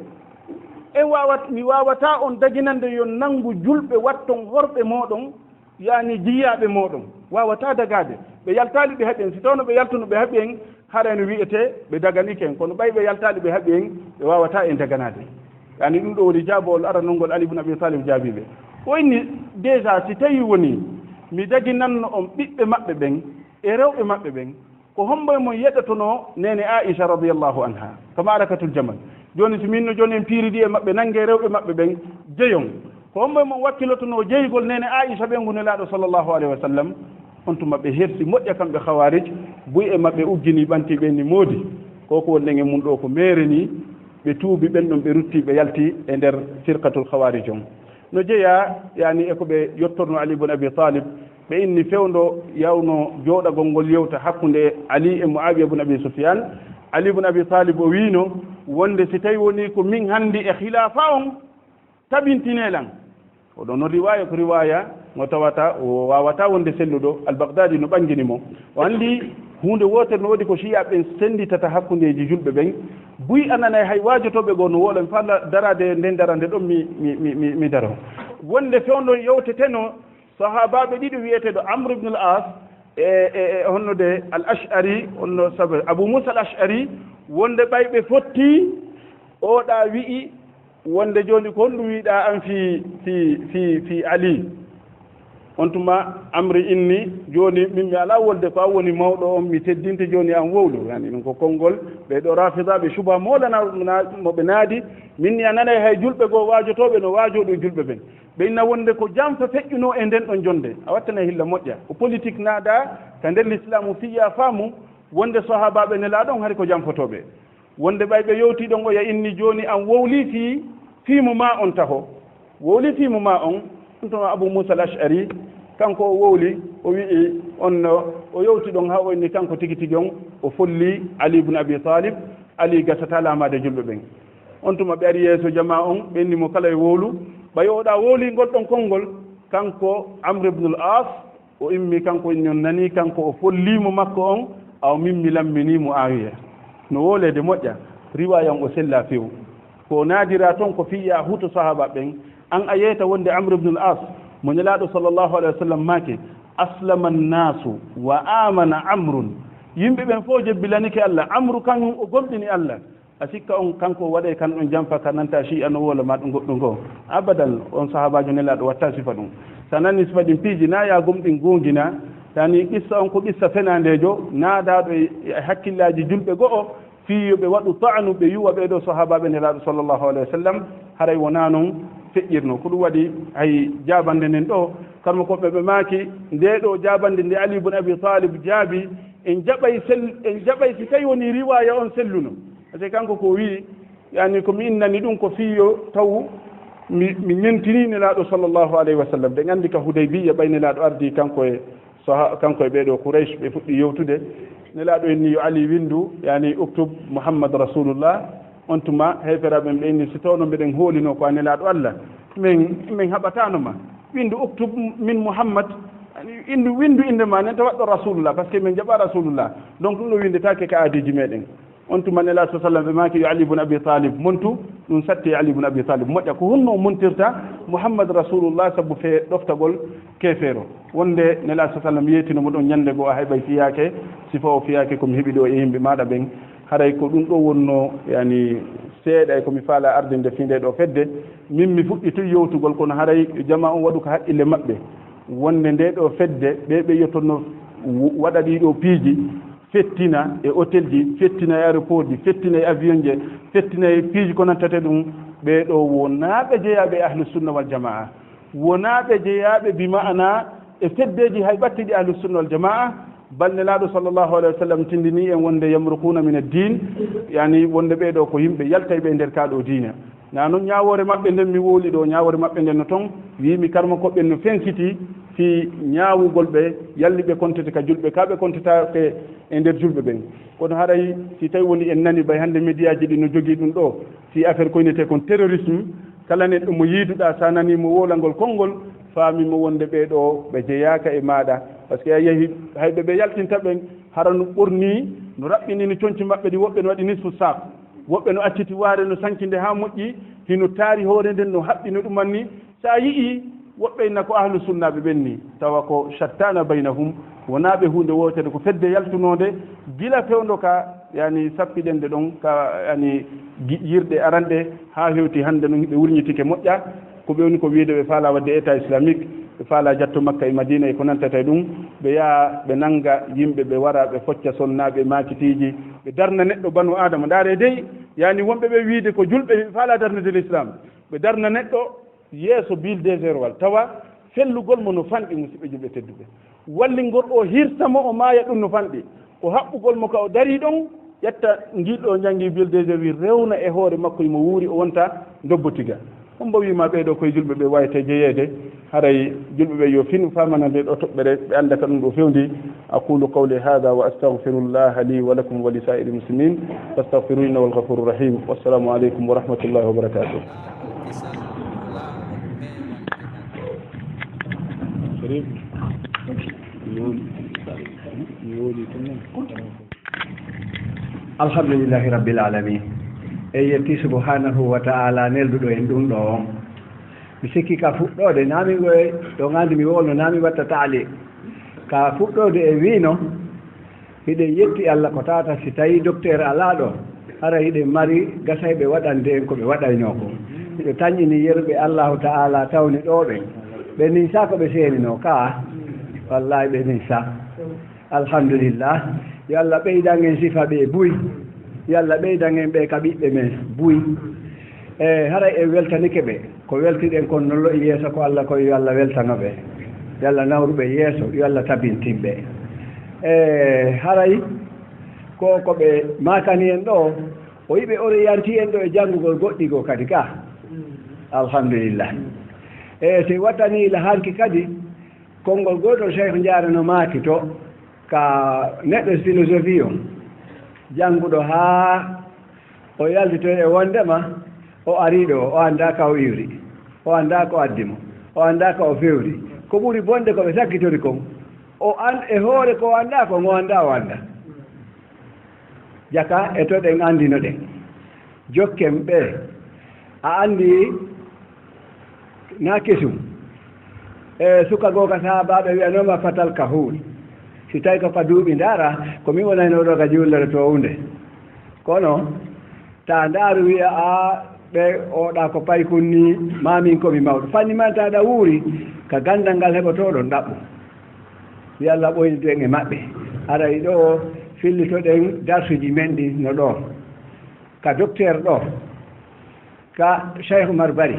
En waawat-, mi waawataa on daginande yo nanngu julɓe watton horɓe mooɗon, yani jiyaaɓe mooɗon. Waawataa dagaade. Ɓe yaltaali ɓe haɓi en. Si tawno ɓe yaltuno ɓe haɓi en, haray no wi'etee ɓe daganike en. Kono ɓay ɓe yaltaali ɓe haɓi en, ɓe waawataa en daganaade. Yani ɗum ɗoo woni jaabowol aranol ngol Ali ibn Abi Talib jaabii ɓe. O inni, déjà, si tawii wonii mi daginanno on ɓiɓɓe maɓɓe ɓen e rewɓe maɓɓe ɓen, ko hombo e mon yeɗotonoo neene Aisha radiyallahu anha ka ma'rakatul Jamal? Jooni, si min no jooni en piiridi e maɓɓe, nannge rewɓe maɓɓe ɓen, jeyon. Ko hombo e mon wakkilotonoo jeyugol neene Aisha ɓen ngu Nelaaɗo sallallahu alaihi wa sallam? On tuma ɓe hersi moƴƴa kamɓe Khawarij, buy e maɓɓe uggini ɓanti ɓe ni moodi. Ko ko wonɗen e mun ɗoo ko meere ni, ɓe tuubi ɓen ɗon, ɓe rutti, ɓe yalti e nder firqatul Khawarij on. No jeyaa, yani, e ko ɓe yottorno Ali ibn Abi Talib, ɓe inni fewndo yawno jooɗagol ngol yewta hakkunde Ali e Muawiya ibn Abi Sufyan. Ali ibn Abi Talib o wiino wonde si tawi woni ko min handi e khilaafa on, tabintinee lan. Oɗon non riwaaya ko riwaaya mo tawata o waawata wonde selluɗo. Al-Baghdadi no ɓangini mo. O anndi huunde wootere no woodi ko Shiya ɓen sennditata hakkundeeji julɓe ɓen. Buy a nanay hay waajotooɓe goo no wowla, mi fala daraade nden darande ɗon mi, mi, mi, mi, mi daro. Wonde fewndo yewteteno sahaabaaɓe ɗiɗo wi'eteeɗo Amr ibn al-As e, e, e honno de Al-Ash'ari, honno sabu Abu Musa Al-Ash'ari, wonde ɓay ɓe fotti, oɗa wi'i, wonde jooni ko honɗum wiɗa an fii, fii, fii, fii Ali? On tuma Amri inni, jooni min mi alaa wolde, ko an woni mawɗo on, mi teddinte, jooni an wowlu. Yani ɗum ko konngol ɓee ɗoo Rafidaaɓe, suba moolana mo ɓe naadi, min ni a nanay hay julɓe goo waajotooɓe no waajoo ɗum julɓe ɓen. Ɓe inna wonde ko janfa feƴƴunoo e nden ɗon jonnde. A wattanay hilla moƴƴa. Ko politik naada ka nder Lislaamu fii ya faamu, Wonde sahaabaaɓe Nelaaɗo on hari ko janfotooɓe. Wonde ɓay ɓe yewtii ɗon, oya inni, "Jooni an wowlii fii, fii mo maa on taho. Wowlii fii mo maa on." Ɗum tuma Abu Muusa al-Ash'ari, kanko o wowli, o wi'i, on no, o yewti ɗon haa o inni kanko tigi tigi on, o folli Ali ibn Abi Talib, Ali gasataa laamaade julɓe ɓen. On tuma ɓe ari yeeso jamaa on, ɓe inni mo kala e wowlu, ɓay oɗa wowlii ngol ɗon konngol, kanko Amr ibn al-As, o immi kanko, inni on nanii kanko o follii mo makko on, awa min mi lamminii Muawiya. No wooleede moƴƴa, riwaaya on o sellaa few. Ko naadira ton ko fii a huto sahaaba ɓen, an a yeeta wonde Amr ibn al-As, mo Nelaaɗo sallallahu alayhi wa sallam maaki, "Aslama an-naasu wa amana Amrun." Yimɓe ɓen fow jebbilanike Allah, Amru kañum o gomɗini Allah. A sikka on kanko waɗay kan ɗon jamfa ka nanta Shi'a no woola ma ɗum goɗɗum goo. Abadan, on sahaabaajo Nelaaɗo watta sifa ɗum. Sa nani sifa ɗin piiji, na ya gomɗin goongina, yani qissa on ko qissa fenaandeejo, naadaaɗo e, e hakkillaaji julɓe go'o, fii yo ɓe waɗu ta'anu, ɓe yuwa ɓee ɗoo sahaabaaɓe Nelaaɗo sallallahu alayhi wa sallam, haray wonaa non feƴƴirno. Ko ɗum waɗi hay jaabande nden ɗoo, karmo ko ɓe, ɓe maaki, ndee ɗoo jaabande nde Ali ibn Abi Talib jaabi, en jaɓay sel-, en jaɓay si tawi wonii riwaaya on selluno. Parce que kanko ko o wi'i, yani, ko mi innani ɗum ko fii yo taw mi, mi ñentinii Nelaaɗo sallallahu alayhi wa sallam. Ɗen anndi ka Hudaybiyya ɓay Nelaaɗo ardii kanko e saha-, kanko e ɓee ɗoo Quraysh, ɓe fuɗɗi yewtude. Nelaaɗo inni yo Ali winndu, yani, "Uktub Muhammad Rasulullah." On tuma heeferaaɓe ɓen ɓe inni, "Si tawno mbeɗen hoolinoo ko a Nelaaɗo Allah, min, min haɓataano ma. Winndu, 'Uktub min Muhammad.' Winndu, winndu innde ma nden, tawa ɗo Rasulullah, parce que min jaɓaa Rasulullah. Donc, ɗum ɗoo winndetaake ka aadiiji meɗen." On tuma Nelaaɗo sallallahu alayhi wa sallam ɓe maaki yo Ali ibn Abi Talib montu, ɗum satti Ali ibn Abi Talib. Moƴƴa, ko honno o montirta Muhammad Rasulullah sabu fee ɗoftagol keefeero? Wonde Nelaaɗo sallallahu alayhi wa sallam yeetino mo ɗon ñannde goo, a hay ɓay fiyaake, sifa o fiyaake ko mi heɓi ɗoo e yimɓe maaɗa ɓen. Haray ko ɗum ɗoo wonnoo, yani, seeɗa e ko mi faalaa ardinde fii ndee ɗoo fedde. Min mi fuɗɗitoy yewtugol, kono haray jamaa on waɗu ka haqqille maɓɓe. Wonde ndee ɗoo fedde, ɓee ɓe yottonno w-, waɗa ɗii ɗoo piiji, fettina e hôtel ji, fettina e aéroport ji, fettina e avion ji, fettina e piiji ko nantata ɗum, ɓee ɗoo wonaa ɓe jeyaaɓe e Ahlu Sunna wal Jamaa. Wonaa ɓe jeyaaɓe bi ma'ana e feddeeji hay ɓattiɗi Ahlu Sunna wal Jamaa, bal Nelaaɗo sallallahu alayhi wa sallam tindinii en wonde yamruquuna min ad-diin, yani wonde ɓee ɗoo ko yimɓe yaltayɓe e nder kaa ɗoo diina. Na non ñaawoore maɓɓe nden mi wowli ɗoo, ñaawoore maɓɓe nden no ton, wi'imi karmo ko ɓen no fensiti fii ñaawugol ɓe, yalli ɓe kontete ka julɓe, kaa ɓe kontetaake e nder julɓe ɓen. Kono haray si tawi woni en nani bay hannde mediyaaji ɗi no jogii ɗum ɗoo, fii affaire ko innetee kon terrorisme, kala neɗɗo mo yiiduɗaa, sa nanii mo wowlangol konngol, faami mo wonde ɓee ɗoo ɓe jeyaaka e maaɗa. Parce que a yehi, hay ɓe ɓe yaltinta ɓen, hara no ɓornii, no raɓɓinii no conci maɓɓe ɗi, woɓɓe no waɗi nisfu saak, woɓɓe no acciti waare no sankinde haa moƴƴi, hino taari hoore nden no haɓɓi no ɗumanni. Sa yi'ii, woɓɓe inna ko Ahlu Sunnaaɓe ɓen nii, tawa ko shattaana baynahum, wonaa ɓe huunde wootere, ko fedde yaltunoonde gila fewndo ka, yani, sappiɗen ɗe ɗon ka, yani, gi-, yirɗe aranɗe, haa hewti hannde non ɓe wurñitike moƴƴa. Ko ɓe woni ko wiide ɓe faalaa waɗde État islamique, ɓe faalaa jatto Makka e Madiina e ko nantata e ɗum, ɓe yaha ɓe nannga yimɓe, ɓe wara ɓe focca sonnaaɓe, maakitiiji, ɓe darna neɗɗo banu Aadama. Ndaaree dey, yani, wonɓe ɓe wiide ko julɓe, ɓe faalaa darnude l'islam, ɓe darna neɗɗo yeeso Bill Deserwal, tawa fellugol mo no fanɗi, musiɓɓe julɓe tedduɓe. Wallingol o hirsa mo o maaya, ɗum no fanɗi. Ko haɓɓugol mo ka o darii ɗon, ƴetta ngil ɗo njanngi Bill Deserwal, rewna e hoore makko, imo wuuri, o wonta ndobbo tiga. On mbo wiima ɓee ɗo koye julɓe ɓe wayte jeyeede, haray julɓe ɓe yo finu faamana nde ɗo toɓɓere, ɓe annda ka ɗum ɗo fewndi. أقول قولي هذا وأستغفر الله لي ولكم ولسائر المسلمين فاستغفروه إنه هو الغفور الرحيم. والسلام عليكم ورحمة الله وبركاته. Alhamdulillahi Rabbil Alamin. En yetti Subhanahu wa Ta'ala nelduɗo en ɗum ɗo on. Mi sikki ka fuɗɗoode, naa mi ngoye ɗo ngandi mi wowno, naa mi watta taali. Ka fuɗɗoode e wiino, hiɗen yetti Allah ko tata si tawi docteur alaa ɗo, hara hiɗen mari gasayɓe waɗande en ko ɓe waɗaynoo ko. Hiɗo tanƴini yeruɓe Allahu Ta'ala tawni ɗo ɓen. Ɓe ninsa ko ɓe seeninoo ka, wallahi ɓe ninsa. Alhamdulillah. Yo Allah ɓeydan en sifa ɓe buy. Yo Allah ɓeydan en ɓe ka ɓiɓɓe men buy. E, haray en weltanike ɓe. Ko weltiɗen kon non lo'i yeeso ko Allah koy, yo Allah weltano ɓe. Yo Allah nawru ɓe yeeso, yo Allah tabintin ɓe. E, haray Ko ko ɓe maakani en ɗo, o yiɓe oriyanti en ɗo e janngugol goɗɗi goo kadi ka. Alhamdulillah. E si wattani la hanki kadi, konngol gootol Cheikh Njaare no maaki to, ka neɗɗo philosophie on, jannguɗo haa o yaltitoy e wondema o arii ɗo, o anndaa ka o iwri, o anndaa ko addi mo, o anndaa ka o fewri. Ko ɓuri bonde ko ɓe sakkitori kon, o an-, e hoore ko o anndaa kon, o anndaa o anndaa. Jaka e to ɗen anndino ɗen. Jokken ɓe. A anndi na kesum. E suka goo ka sahaabaaɓe wi'anooma fatal kahul. Si tawi ko ka duuɓi ndaara, ko min wonayno ɗo ka juullere to hunde. Kono ta ndaaru wi'a a ɓe oɗa ko paykun ni, ma min ko mi mawɗo. Fanni man ta ɗa wuuri, ka ganndal ngal heɓotooɗon ɗaɓɓu. Yo Allah ɓoynidu en e maɓɓe. Aray ɗo fillitoɗen darsuji men ɗin no ɗo. Ka docteur ɗo, ka Cheikh Oumar Bari,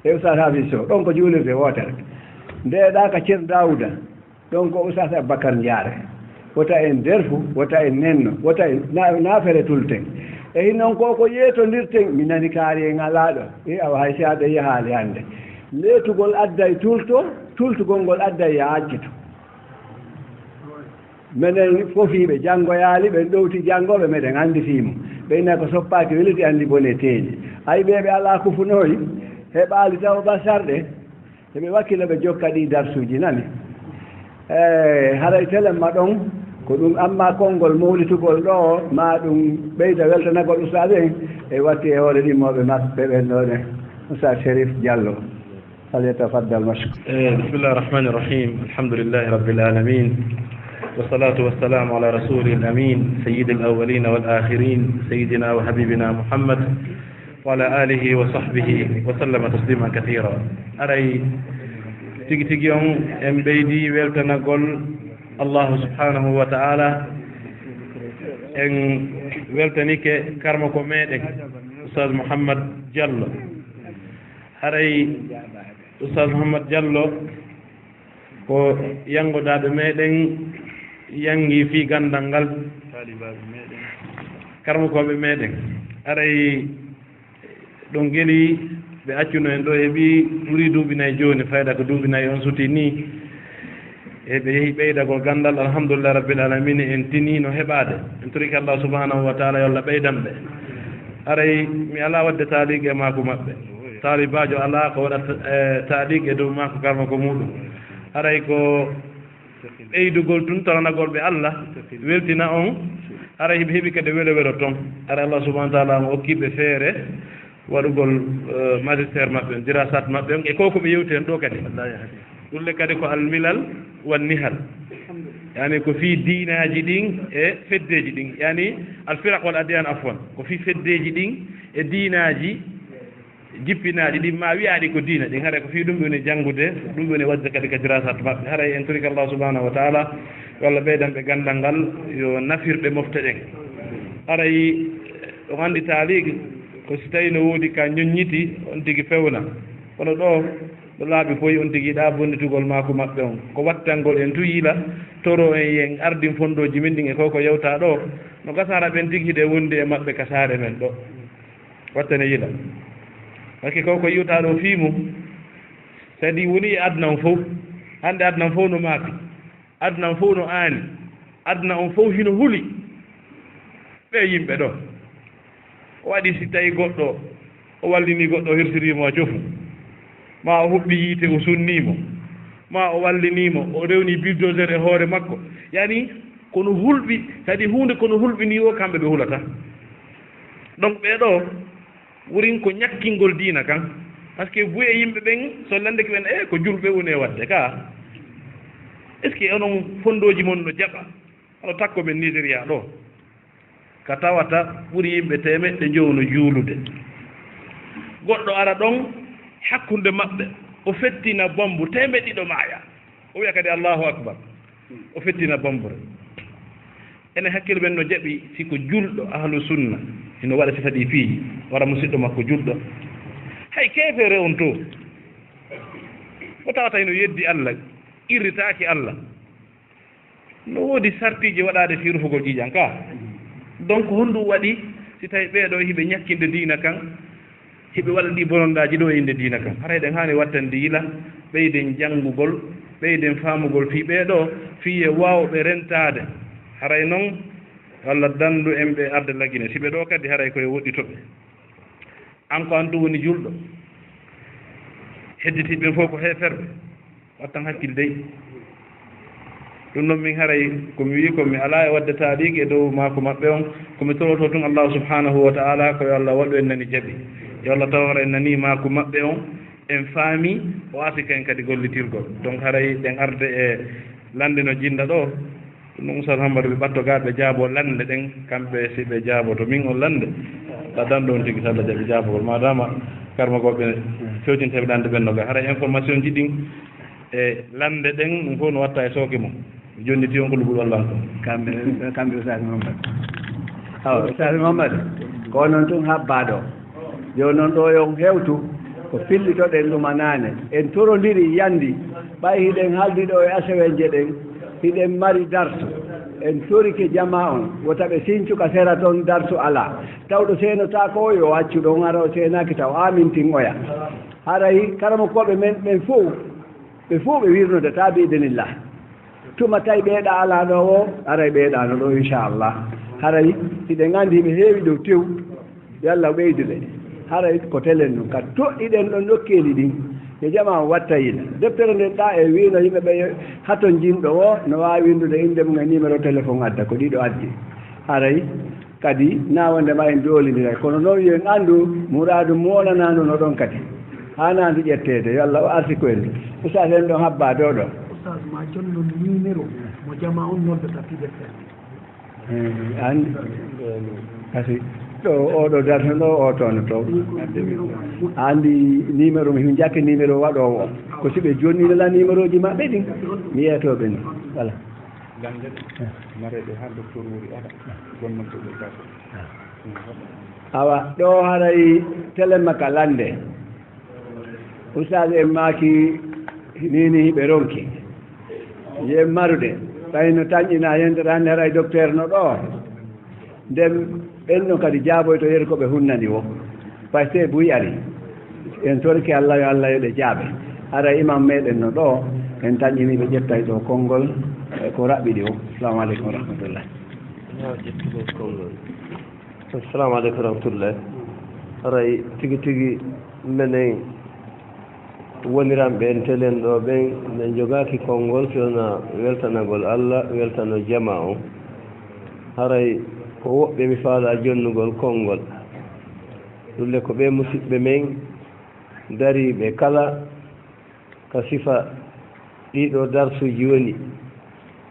e Oustaz Hafiz Sow, ɗon ko juulirde wootere. Nde ɗa ka Ceerno Daouda, ɗon ko Oustaz Aboubacar Ndiare. Wota en derfu, wota en nenno, wota en na-, nafere tulten. E hinnon ko ko yeetondirten, mi nani kaari en alaa ɗo. E awa hay si aɓe yahaali hannde. Leetugol adday tulto, tultugol ngol adday ya accito. Menen fofiiɓe janngoyaali, ɓen ɗowti janngooɓe, meɗen anndi fii mum. Ɓe ina ko soppaaki weliti anndi bone teeñi. Ay ɓe ɓe alaa kufunooyi, heɓaali taw basarɗe, eɓe wakkila ɓe jokka ɗi darsuuji nani. E haray telemma ɗon, ko ɗum amma konngol mawlitugol ɗo, ma ɗum ɓeyda weltanagol ustaas en, e watti e hoore ɗimmooɓe maɓɓe ɓen ɗo ne, Ustaas Sherif Diallo. فليتفضل مشكورا. Eh, bismillah ar-rahman ar-rahim. Alhamdulillahi rabbil alamin. Wassalatu wassalamu ala rasulil amin, sayyidil awwalina wal akhirin, sayyidina wa habibina Muhammad, wa ala alihi wa sahbihi wa sallama tasliman kathira. Aray, tigi tigi on, en ɓeydi weltanagol Allahu subhanahu wa ta'ala. En weltanike karmako meɗen, Ustaz Muhammad Diallo. Haray Oustaz Mouhammad Diallo ko yanngodaaɓe meɗen, yanngi fii ganndal ngal, karmokooɓe meɗen. Aray ɗon geli ɓe accuno en ɗo heɓi ɓuri duuɓi nayi jooni, fayda ko duuɓi nayi on suti ni. E ɓe yehi ɓeydagol ganndal, alhamdulillah rabbil alamin, en tini no heɓaade. En torike Allah subhanahu wa ta'ala yo Allah ɓeydan ɓe. Aray mi alaa waɗde taaliiqe e maaku maɓɓe. Taalibaajo alaa ko waɗata, eh, taaliiqe e dow maaku karmako muɗum. Haray ko ɓeydugol tun, taranagol ɓe Allah, weltina on. Haray hiɓe heɓi kadi welo welo ton. Haray Allah subhanahu wa ta'ala on okki ɓe feere waɗugol, eh, magistère maɓɓe on, dirasat maɓɓe on, e ko ko ɓe yewti hen ɗo kadi. Ɗum le kadi ko al milal wan nihal. Yani ko fii diinaaji ɗin e feddeeji ɗin. Yani al firaq wal adyan afwan. Ko fii feddeeji ɗin e diinaaji jippinaaɗi ɗin, ma wi'aaɗi ko diina ɗin, haray ko fii ɗum ɓe woni janngude, ɗum ɓe woni waɗde kadi ka dirasat maɓɓe. Haray en torike Allah subhanahu wa ta'ala, yo Allah ɓeydan ɓe ganndal ngal, yo nafir ɓe mofte ɗen. Haray on anndi taaliiqe, ko si tawi no woodi ka ñoññiti, on tigi fewna. Kono ɗo, ɗo laabi poyi, on tigi yiɗaa bonnitugol maaku maɓɓe on. Ko wattangol en tu yila, toro en yen ardin fondooji men ɗin e ko ko yewta ɗo. No gasa hara ɓen tigi hiɗe wondi e maɓɓe ka saare men ɗo. Wattane yila. Parce que ko, ko yiwta ɗo fii mum, c'est-à-dire woni e aduna on fof. Hannde aduna on fof no maafi. Aduna on fof no aani. Aduna on fof hino huli. Ɓe yimɓe ɗo. O waɗi si tawi goɗɗo, o wallini goɗɗo, o hirsiri mo a cofu. Ma o huɓɓi yiite, o sunni mo. Ma o wallini mo, o rewni bulldozer e hoore makko. Yani, kono hulɓi, c'est-à-dire huunde kono hulɓini o, kamɓe ɓe hulata. Donc, ɓee ɗo, wurin ko ñakkingol diina kan. Parce que buye yimɓe ɓen, so lande ko ɓen, eh, ko julɓe woni e waɗde ka. Est-ce que onon fondooji mon no jaɓa? Hono takko men Nigeria ɗo. Ka tawata ɓuri yimɓe teemeɗɗe njowo no juulude. Goɗɗo ara ɗon hakkunde maɓɓe, o fettina bombu teemeɗɗe ɗiɗo maaya. O wiya kadi, "Allahu Akbar." O fettina bombure. Ene hakkille men no jaɓi si ko julɗo ahlu sunna hino waɗa sifa ɗi piiji, wara musidɗo makko julɗo. Hay keefeere on to, o tawata hino yeddi Allah, qirritaaki Allah. No woodi sartiiji waɗaade fii rufugol ƴiiƴan ka. Donc, honɗum waɗi si tawi ɓee ɗoo hiɓe ñakkinde diina kan, hiɓe waɗa ɗi bonondaaji ɗoo e innde diina kan? Haray ɗen haani wattande yila, ɓeyden janngugol, ɓeyden faamugol fii ɓee ɗoo, fii e waawɓe rentaade. Haray non, walla danndu en ɓe arde Lagine. Si ɓe ɗoo kadi, haray ko yo woɗɗito ɓe. An ko an tun woni julɗo. Hedditiiɓe ɓen fof ko heeferɓe. Wattan hakkil dey. Ɗum ɗon min haray ko mi wi'i ko mi alaa e waɗde taariiki e dow maaku maɓɓe on. Ko mi toroto tun Allahu subhanahu wa ta'ala ko yo Allah waɗu en nani jaɓi. Yo Allah tawara en nani maaku maɓɓe on. En faami o arti ken kadi gollitirgol. Donc haray ɗen arde e lannde no jinda ɗoo. Ɗum ɗon Oustaz Hammadu ɓe ɓatto gaa ɓe jaabo lannde ɗen, kamɓe si ɓe jaaboto min on lannde. Ɗa dan ɗon tigi salla jaɓi jaabogol. Madama karmagooɓe fewtinteɓe lannde ɓen no gaa. Haray information ji ɗin e lannde ɗen, ɗum fof no watta e sooke mum. Jonni ti on ko lugol wallan ko. Kamɓe, kamɓe Oustaz Mamadou. Awa, Oustaz Mamadou, ko onon tun habbaa ɗoo. Jooni non ɗoo yo on hewtu, ko fillitoɗen ɗum a naane. En torondiri yandi, ɓay hiɗen haldi ɗoo e asewenje ɗen, hiɗen mari darsu. En torike jamaa on, wota ɓe sincu ka sera ton darsu alaa. Tawɗo seenotaako o yo accu ɗon, hara o seenaaki taw, amin tin oya. Haray karamokooɓe men ɓen fow, ɓe fow ɓe wirnodata bi idinillah. Tuma tawi ɓeeɗa alaa ɗoo o, haray ɓeeɗaano ɗoo, inchallah. Haray hiɗen anndi hiɓe heewi dow tew, yo Allah ɓeydu ɓe. Haray ko telen ɗum, ka toɗɗiɗen ɗon nokkeeli ɗin, yo jamaa on watta yila. Deftere nden ɗaa e wiino yimɓe ɓe haton jinɗo o, no waawi winndude innde mum e numéro téléphone adda, ko ɗiɗo addi. Haray kadi, na wonde ma en doolindira, kono noon yo en anndu muraadu moolanaandu no ɗon kadi. Haanaandu ƴetteede, yo Allah o arsiku en. Oustaz, en ɗon habbaa dow ɗoo. Oustaz, ma jonnon numéro mo jamaa on noddata fii deftere. Eh, anndi. Kasi, ɗo, oo ɗoo darto ɗoo, oo toon to. Anndi numéro, mi jakke numéro waɗoowo o. Ko si ɓe jonnii la numéroji maɓɓe ɗin, mi yeetoo ɓe ni. Voilà. Lannde ɗe, mareeɓe haa docteur wori ara, gonnotooɓe gaso. Awa, ɗoo haray tele makka lannde. Oustaz en maaki, nii nii ɓe ronki. Yen marude, ɓay no tanƴinaa yentere hannde haray docteur no ɗoo. Nden ɓen ɗon kadi jaaboyto yeru ko ɓe hunnani wo. Paste buy ari. En torike Allah, yo Allah yo ɓe jaabe. Haray imam meɗen no ɗoo, en tanƴinii ɓe ƴettay ɗoo konngol, eh, ko raɓɓiɗi o. Assalamu aleykum wa rahmatullah. Haa ƴettugol konngol. Assalamu aleykum wa rahmatullah. Haray tigi tigi menen woniranɓe en telen ɗoo ɓen, ɓe jogaaki konngol, si wonaa weltanagol Allah, weltano jamaa on. Haray ko woɓɓe mi faalaa jonnugol konngol. Ɗum le ko ɓee musiɓɓe men dariiɓe kala ka sifa ɗii ɗoo darsuuji woni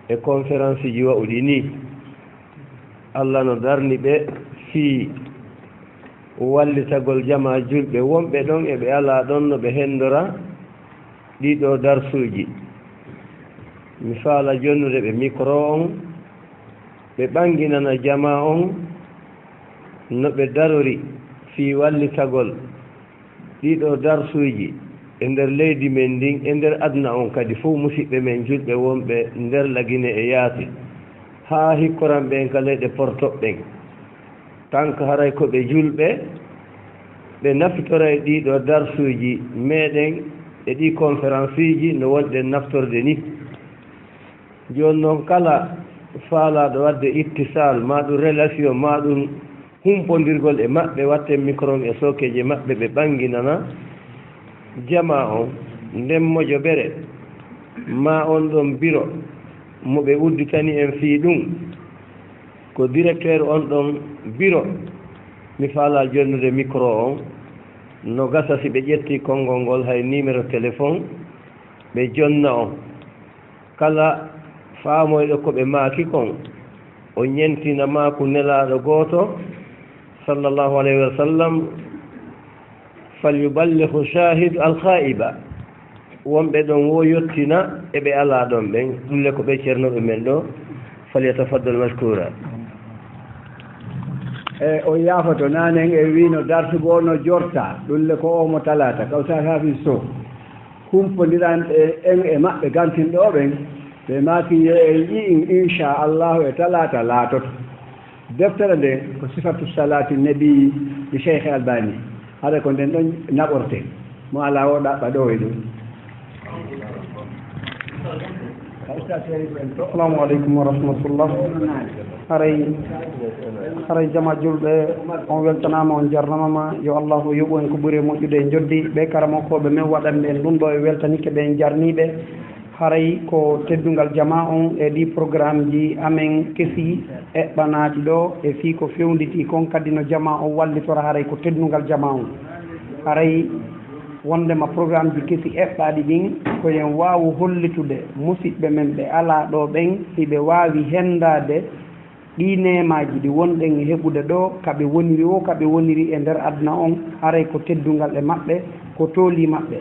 e konferansiiji wa'uɗi nii. Allah no darni ɓe fii wallitagol jamaa julɓe wonɓe ɗon e ɓe alaa ɗon no ɓe henndora ɗii ɗoo darsuuji. Mi faala jonnude ɓe mikro on, ɓe ɓannginana jamaa on no ɓe darori fii wallitagol ɗii ɗoo darsuuji e nder leydi men ndin, e nder aduna on kadi fow, musiɓɓe men julɓe wonɓe nder Lagine e yaasi, haa hikkoranɓe en ka leyɗe portoɓɓe ɓen. Kanko haray ko ɓe julɓe, ɓe nafitoray ɗii ɗoo darsuuji meɗen e ɗii konferansiiji no wonɗen naftorde ni. Jooni non, kala faalaaɗo waɗde ittisaal, maa ɗum relation, maa ɗum humpondirgol e maɓɓe, watten mikron e sookeeje maɓɓe, ɓe ɓannginana jamaa on nden mojoɓere, maa on ɗon biro mo ɓe udditani en fii ɗum. Ko directeur on ɗon biro mi faalaa jonnude mikro on. No gasa si ɓe ƴettii konngol ngol hay numéro téléphone, ɓe jonna on. Kala faamoyɗo ko ɓe maaki kon, o ñentina maaku Nelaaɗo gooto, sallallahu alayhi wa sallam, "Falyuballighu shaahidu al-ghaa'iba." Wonɓe ɗon wo yottina e ɓe alaa ɗon ɓen. Ɗum le ko ɓe ceernooɓe men ɗoo. "Falyatafaddal mashkuura." E o yaafoto, nanen e wiino darsu goo no jorta, ɗum le ko o mo talaata, Kawsar Hafiz Sow. Humpondiran e en e maɓɓe gantinɗo ɓen, ɓe maaki yo en ƴi'in, inchallahu, e talaata laatoto. Deftere nde ko Sifatu Salati Nabi nde Cheikh Albani. Haɗa ko nden ɗon naɓorte. Mo alaa o ɗaɓɓa ɗo e ɗum. Assalamu aleykum wa rahmatullah. Haray, haray jama julɓe, on weltanaama, on jarnamama. Yo Allahu yoɓu en ko ɓuri e moƴƴude e njoddi. Ɓe karamokooɓe men waɗanɓe en ɗum ɗo e weltanike ɓe, en jarniiɓe. Haray ko teddungal jama on e ɗi programmeji amen kesi eɓɓanaaɗi ɗo, e fii ko fewnditi kon kadi no jama on wallitora, haray ko teddungal jama on. Haray wondema programmeji kesi eɓɓaaɗi ɗin, ko yen waawu hollitude musiɓɓe men ɓe alaa ɗo ɓen, hiɓe waawi hendaade ɗii neemaaji ɗi wonɗen e heɓude ɗo, ka ɓe woniri o, ka ɓe woniri e nder aduna on, haray ko teddungal e maɓɓe, ko tooli maɓɓe.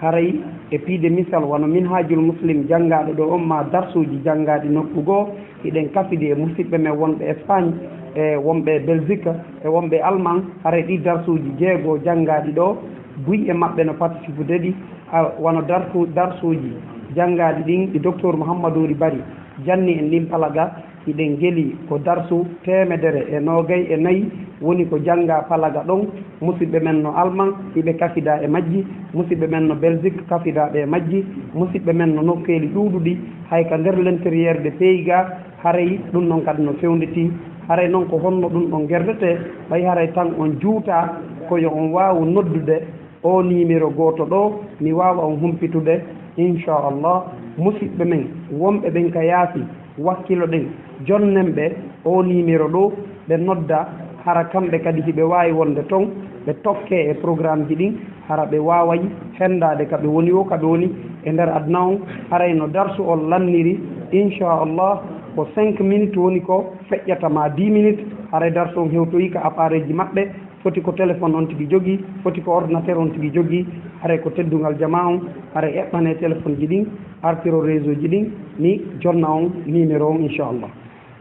Haray e piide misal, wano Minhajul Muslim janngaaɗo ɗo on, maa darsuuji janngaaɗi nokku goo, hiɗen kafidi e musiɓɓe men wonɓe Espagne, e wonɓe Belgique, e wonɓe Allemagne. Haray ɗii darsuuji jeego janngaaɗi ɗo, buy e maɓɓe no participude ɗi, a, wano darsu-, darsuuji janngaaɗi ɗin ɗi Docteur Mouhammadou Ri Bari janni en ɗin palaga, hiɗen geli ko darsu teemedere e noogay e nayi woni ko janngaa palaga ɗon. Musiɓɓe men no Alman, hiɓe kafidaa e majji. Musiɓɓe men no Belgique, kafidaaɓe e majji. Musiɓɓe men no nokkeeli ɗuuɗuɗi, hay ka nder l'intérieur de pays ga, haray ɗum ɗon kadi no fewnditii. Haray non ko honno ɗum ɗon gerdetee? Ɓay haray tan on juutaa, ko yo on waawu noddude oo niimero gooto ɗoo, mi waawa on humpitude, inchallah. Musiɓɓe men wonɓe ɓen ka yaasi, wakkiloɗen jonnen ɓe oo niimero ɗoo, ɓe nodda, hara kamɓe kadi hiɓe waawi wonde ton, ɓe tokkee e programmeji ɗin, hara ɓe waaway hendaade ka ɓe woni o, ka ɓe woni e nder aduna on. Haray no darsu on lanniri, inchallah, ko cinq minutes woni ko feƴƴata, maa dix minutes, haray darsu on hewtoyi ka appareilji maɓɓe. Foti ko téléphone on tigi jogii, foti ko ordinateur on tigi jogii, haray ko teddungal jamaa on, haray eɓɓanee téléphone ji ɗin, artiro réseau ji ɗin, mi jonna on numéro on, inchallah.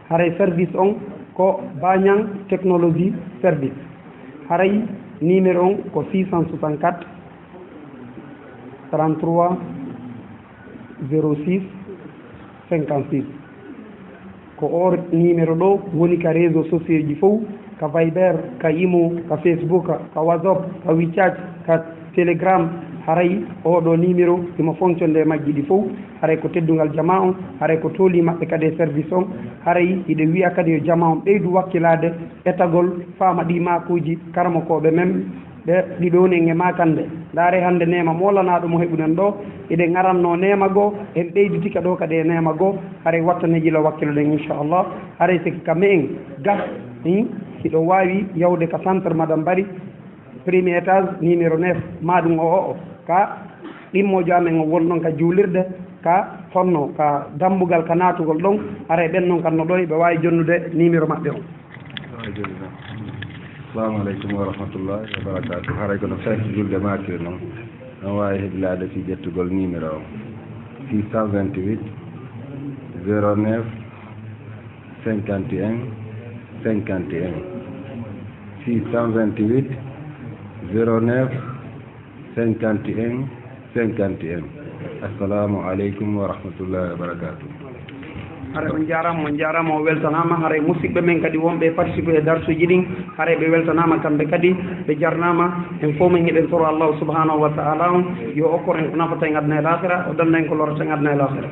Haray service on ko Bañang Technologie Service. Haray numéro on ko six cent soixante-quatre, trente-trois, zéro six, cinquante-six. Ko oo numéro ɗoo woni ka réseaux sociaux ji fow, ka Viber, ka Imo, ka Facebook, ka WhatsApp, ka WeChat, ka Telegram. Haray oo ɗoo numéro himo fonctionde e majji ɗi fow. Haray ko teddungal jamaa on, haray ko tooli maɓɓe kadi e service on. Haray hiɗen wi'a kadi yo jamaa on ɓeydu wakkilaade etagol faama ɗii maakuuji karamokooɓe men. Ɓe ɗiɗo woni en e maakannde. Ndaaree hannde neema moolanaaɗo mo heɓuɗen ɗoo. Eɗen ŋarannoo neema goo, en ɓeyditika ɗoo kadi e neema goo. Haray wattanee gila wakkiloɗen, inchallah. Haray siki ka me'en ga, hmm, hiɗo waawi yawde ka centre Madame Bari, premier étage, numéro neuf, maa ɗum o o'o. Ka ɗimmoojo amen on won ɗon ka juulirde, ka honno, ka dambugal ka naatugol ɗon. Haray ɓen non kan no ɗoo, hiɓe waawi jonnude numéro maɓɓe on. Assalamu aleykum wa rahmatullahi wa barakatuh. Haray kono fenk julde maakiri noon. No waawi heblade fii ƴettugol numéro o. Six cent vingt-huit, zéro neuf, cinquante et un, cinquante et un. Six cent vingt-huit, zéro neuf, cinquante et un, cinquante et un. Assalamu aleykum wa rahmatullahi wa barakatuh. Haray on jaaraama, on jaaraama, on weltanaama. Haray musiɓɓe men kadi wonɓe e participe e darsuuji ɗin, haray ɓe weltanaama kamɓe kadi, ɓe jarnaama. En fof men hiɗen toro Allahu subhanahu wa ta'ala on yo okkor en ko nafata en aduna e laakhira, o danda en ko lorata en aduna e laakhira.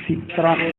Si, tra-